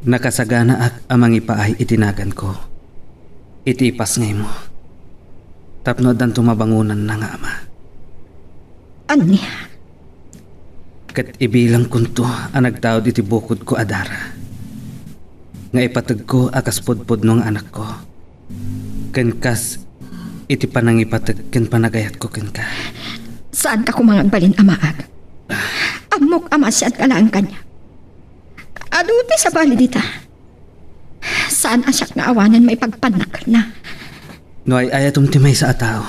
nakasaganaak a mangipaay iti naganko iti ipasngaymo tapno addanto mabangonanna nga ama. Ania? Ket ibilangkonto a nagtaud iti bukodko a dara nga ipategko a kas pudpudno nga anakko. Ken kas iti panangipateg ken panagayatko kenka. Saanka koma nga agbalin a maag. Ammok a maasianka laeng kaniak. Adu ti sabali dita. Saan a siak nga awanen maipagpannakna. No ay-ayatom ti maysa a tao,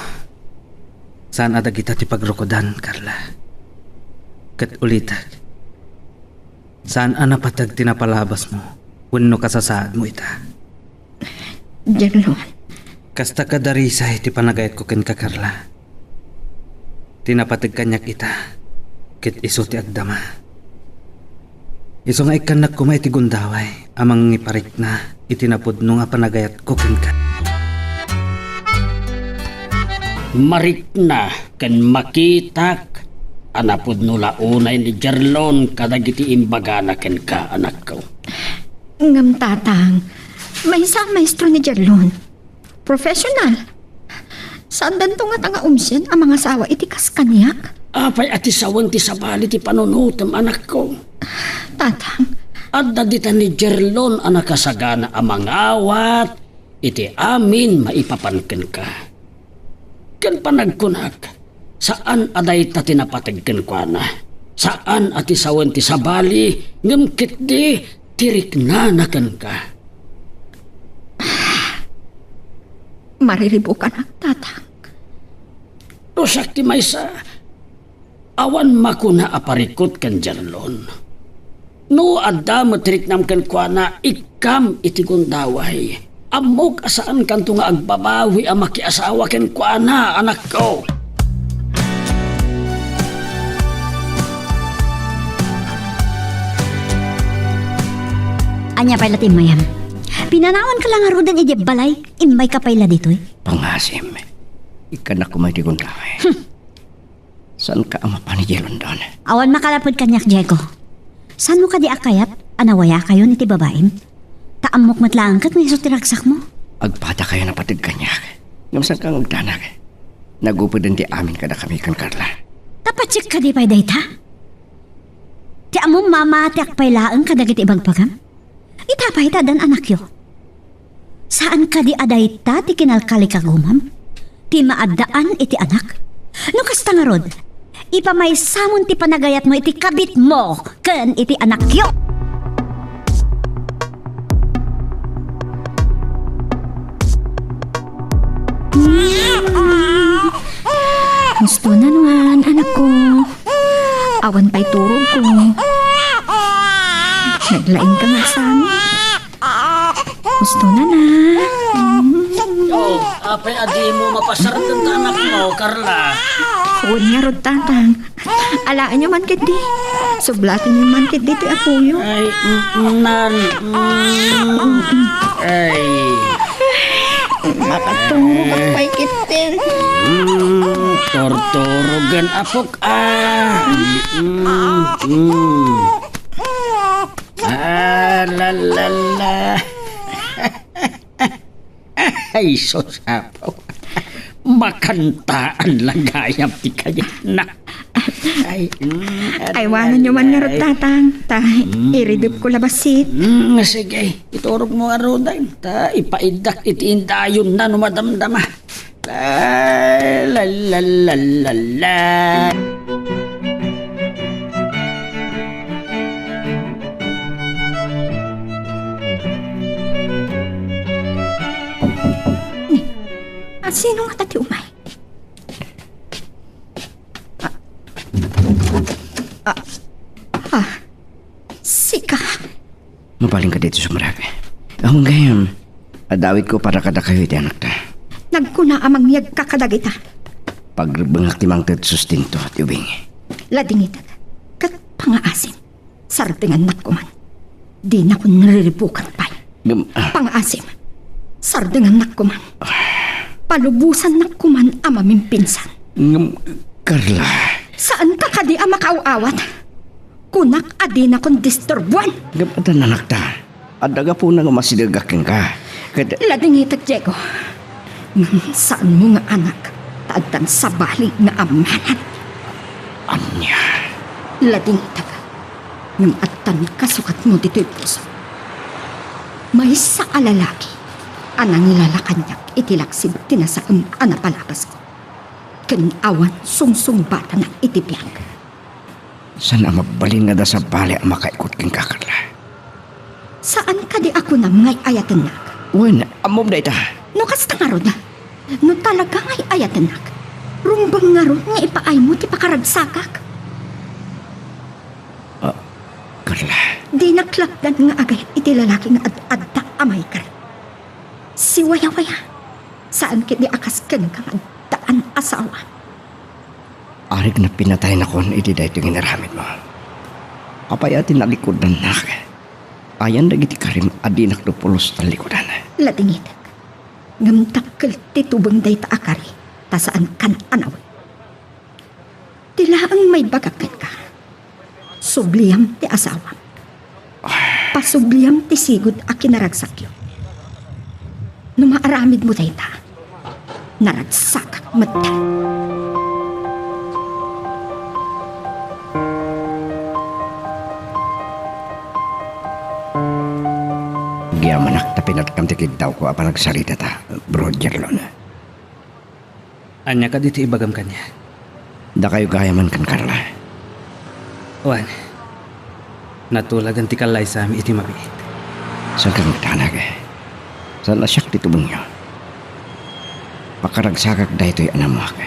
saan a dagita ti pagrukodan, Carla. Ket ulitek, saan a napateg ti napalabasmo wenno kasasaadmo ita. Jerlon. Kasta kadarisay ti panagayatko kenka, Carla. Ti napateg kaniak ita, ket isu ti agdama. Isu nga ikkannak koma iti gundaway a mangiparikna iti napudno nga panagayatko kenka. Marikna ken makitak a napudno la unay ni Jerlon kadagiti imbagana kenka, anakko. Ngem, Tatang, maysa a maestro ni Jerlon. Professional. Saandanto ngata nga umsien a mangasawa iti kas kaniak? Apay a ti sawen ti sabali ti panunotem, anakko? Tatang. Adda dita ni Jerlon a nakasagana a mangawat iti amin maipapan kenka. Ken panagkunak, saan a dayta ti napateg kenkuana. Saan a ti sawen ti sabali, ngem ketdi ti riknana kenka. Mariribukanak, Tatang. No siak ti maysa, awan makuna a parikut ken Jerlon. No adda met riknam kenkuana, ikkam iti gundaway. Ammok a saankanto nga agbabawi a makiasawa kenkuana, anakko. Ania pay la ti immayam? Pinanawanka la ngaruden idiay balay, immayka pay la ditoy? Pangasim, ikkannak koma iti gundaway. Hmm. Saanka a mapan idiay London? Awan makalapud kaniak, Diego. Saanmo kadi a kayat a nawayakayon iti babaim? Ta ammok met laeng ket nga isu ti ragsakmo. Agpadakayon a pateg kaniak. Ngem saanka nga agdanag? Nagupeden ti amin kadakami ken Carla. Ta patsek kadi pay dayta? Ti ammom, mamatiak pay laeng kadagiti ibagbagam? Ita pay ta addan anakyo. Saan kadi a dayta ti kinalkalikagumam? Ti maaddaan iti anak? No kasta ngarud, ipamaysamon ti panagayatmo iti kabitmo ken iti anakyo. Husto na nuan, anakko. Awan pay turogko. Naglaingka nga saan. Husto na na. Oh, apay a dimo mapasardeng ta anakmo, Carla? Wen ngarud, Tatang. Alaenyo man ketdi. Sublatenyo man ketdi ti apoyo. Ay, mm, nan, mm. Ay. Makaturog pay ketdi. Mm, turturogen, apok, ah. Mm, mm. Ah, la, la, la. Ay, sus, apo. Makantaan lang gayam ti kayatna. Ay, mm, Aywanenyo man ngarud, Tatang. Ta, mm, iridepko la bassit. Mm, sige, iturogmo ngaruden. Ta, ipaiddak iti indayonna no madamdama. La, la, la, la, la. Sino ngata ti umay? Ah. Ah. Ah. Sika? Mabalinka ditoy sumrek. Awan gayam, adda awitko para kadakayo iti anakta. Nagkuna a mangngegka kadagita. Pagrebbengak ti mangted sustento ti ubing. Ladingiteg, ket pangaasim. Sardengannak koman. Dinakon riribukan pay. Ngem, ah. Pangaasim. Sardengannak koman. Palubosannak koman a mamimpinsan. Ngem, Carla. Saanka kadi a makaaw-awat? Kunak a dinakon disturbuan. Ngem, adda anakta. Adda gapuna nga umasidegak kenka. Ket ladingitek, Diego. Ngem saanmo nga anak, ta addan sabali nga amanan. Ania? Ladingitek. Ngem addan kasukatmo ditoy puso. Maysa a lalaki a nangilala kaniak iti laksid ti nasaem a napalabasko. Ken awan sungsungbatana iti biag. Saan a mabalin nga adda sabali a makaikut kenka, Carla? Saan kadi a kunam nga ay-ayatennak? Wen, ammom dayta. No kasta ngarud, no talaga nga ay-ayatennak, rumbeng ngarud nga ipaaymo ti pakaragsakak. Ah, Carla. Dinak lapdan nga agayat iti lalaki nga ad-adda a maikar. Siwayawaya. Saan ketdi a kas kenka nga addaan asawa. Arik na pinataynakon iti daytoy nga inaramidmo. Apay a ti nalikudannak? Ayan dagiti karim a dinak do pulos talikudan. Ladingitek. Ngem dakkel ti tubeng dayta a kari, ta saankan a nawen. Ti laeng maibagak kenka, subliam ti asawam. Pasubliam ti sigud a kinaragsakyo. No maaramidmo dayta, naragsakak metten. Agyamanak ta pinatkam ti kiddawko a panagsaritata, Bro Jerlon. Ania kadi ti ibagam kaniak? Dakayo gayamen ken Carla. Wen, natulagan ti kallaysami iti mabiit. Saanka nga agdanag? Saan a siak ti tubengyo? Pakaragsakak daytoy a nammuak.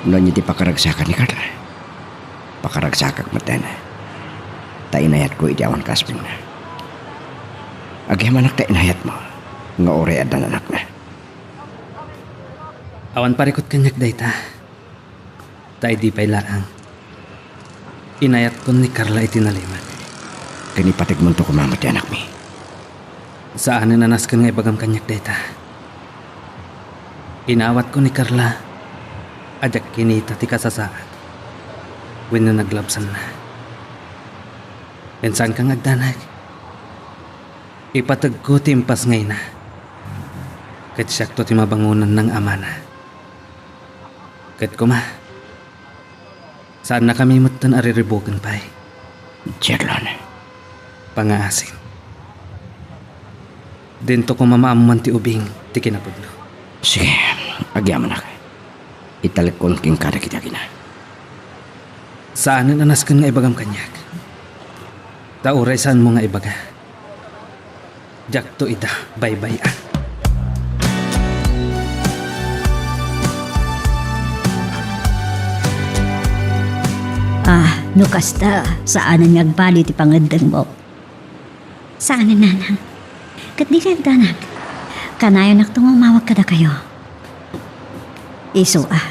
No ania ti pakaragsakak ni Carla, pakaragsakak metten. Ta inayatko iti awan kaasbengna. Agyamanak ta inayatmo nga uray addan anakna. Awan parikut kaniak dayta. Ta idi pay laeng, inayatkon ni Carla iti nalimed. Ken ipategmonto koma met ti anakmi. Saanen a nasken nga ibagam kaniak dayta. Inawatko ni Carla a diak kinita ti kasasaad wenno naglabsanna. Ken saanka nga agdanag. Ipategko ti impasngayna. Ket siakto ti mabangonanna nga amana. Ket koma, saannakami metten a riribuken pay. Jerlon. Pangaasim. Dinto koma maammoan ti ubing ti kinapudno. Sige, agyamanak. Italekkon kenka dagiti agina. Saanen a nasken nga ibagam kaniak. Ta uray saanmo nga ibaga, diakto ida baybay-an. Ah, no kasta, saanen nga agbali ti pangeddengmo. Saanen, nanang. Ket dika agdanag. Kanayonakto nga umawag kadakayo. Isu a.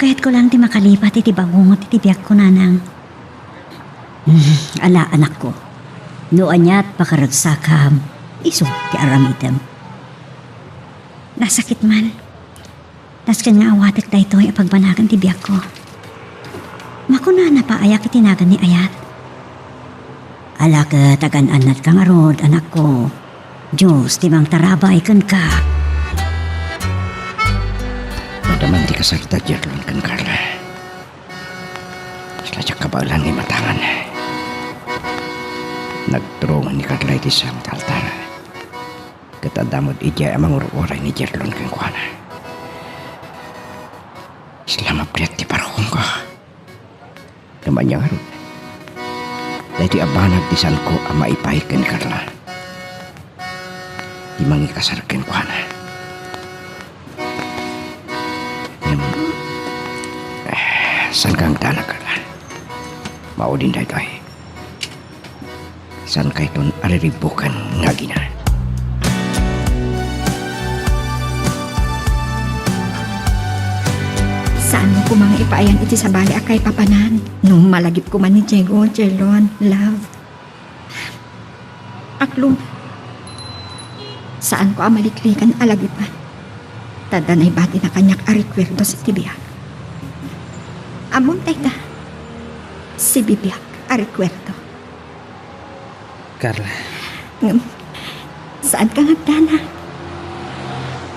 Kayatko laeng ti makalipat iti bangungot iti biagko, nanang. Hmm, ala, anakko. No aniat pakaragsakam, isu ti aramidem. Nasakit man. Nasken nga awatek daytoy a pagbanagan ti biagko. Makunana pa a ket ti nagan ni ayat? Ala ket agan-annatka ngarud, anakko. Dios ti mangtarabay kenka. Madama ti kasarda, Jerlon ken Carla. Kasla diak kabaelan nga imatangan. Nagturongen ni Carla iti sangit altar. Ket adda met idiay a mangur-uray ni Jerlon kenkuana. Isla mabriat ti parokongko. Ngem ania ngarud? Daytoy a banag ti saanko a maipaay ken Carla. Ti mangikasar kenkuana. Saan ka agdana, Carla? Maudin daytoy. Saan kayton ariribbukan nga agina? Saan mo koma nga ipaayan iti sabali a kaipapanan? No malagip koma ni Diego, Jerlon, love. Aklong, saanko a maliklikan a lagipan. Ta adda naibati na kaniak a rekuerdos iti biag. Ammom dayta, sibibiag a rekuerdo. Carla. Ngem, saanka nga agdanag.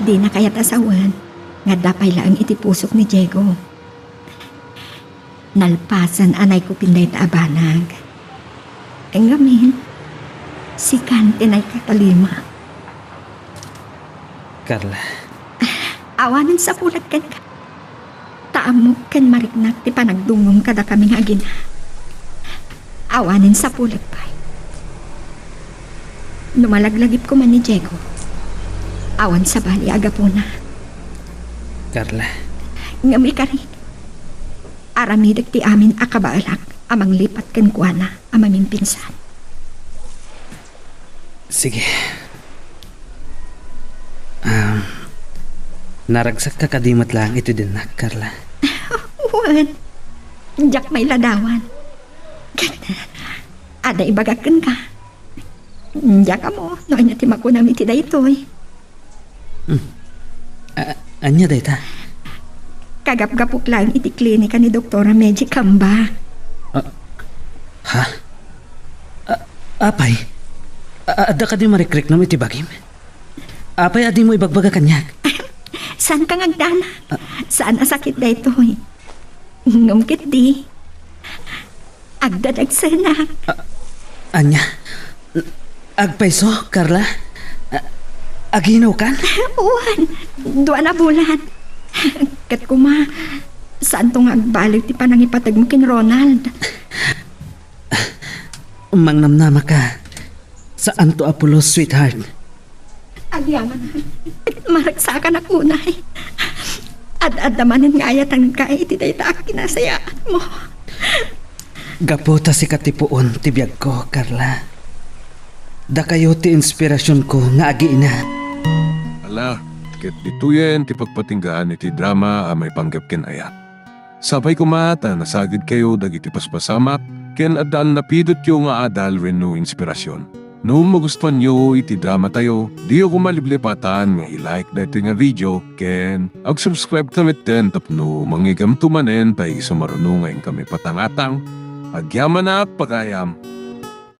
Dina kayat a sawen nga adda pay laeng iti pusok ni Diego. Nalpasen a naikupin dayta a banag. Ngamin, sikan ti naikatalima. Carla. Awanen sapulek kenka. Ta ammok ken mariknak ti panagdungngom kadakami nga agina. Awanen sapulek pay. No malaglagip koma ni Diego, awan sabali a gapuna. Carla. Ngem ikarik, aramidek ti amin a kabaelak a manglipat kenkuana a mamimpinsan. Sige. Um, naragsakka kadi met laeng iti dinnak, Carla? Wen, diak mailadawan. Ket adda ibagak kenka. Diak ammo no ania ti makunam iti daytoy. Hmm. A-, ania dayta? Kagapgapok laeng iti klinika ni Doktora Meji Kamba. Ah, ha? A-, apay? A-, adda kadi marikriknam iti bagim? Apay a dimo ibagbaga kaniak? Saanka nga agdanag? Saan a sakit daytoy. Ngem ketdi, agdadagsenak. A-, ania? Agpayso, Carla? A-, aginawkan? Wen, dua a bulan. Ket koma, saanto nga agbalin ti panangipategmo ken Ronald. Mangnamnamaka. Saanto a pulos, sweetheart. Agyamanak. Maragsakanak unay. Ad-adda manen nga ayatenka iti dayta a kinasayaatmo. Gapu ta sika ti puon ti biagko, Carla. Dakayo ti inspirasionko nga agiina. Ala, ket ditoyen ti pagpatinggaan iti drama a maipanggep ken ayat. Sapay koma ta nasagidkayo dagiti paspasamak ken adda a napidotyo nga adal wenno inspirasion. No magustuanyo iti dramatayo, diyo koma liplipatan nga i-like daytoy nga video ken ag-subscribe ta metten tapno mangngeggamto manen ta isu maruno nga inkami patangatang. Agyamanak pagayam.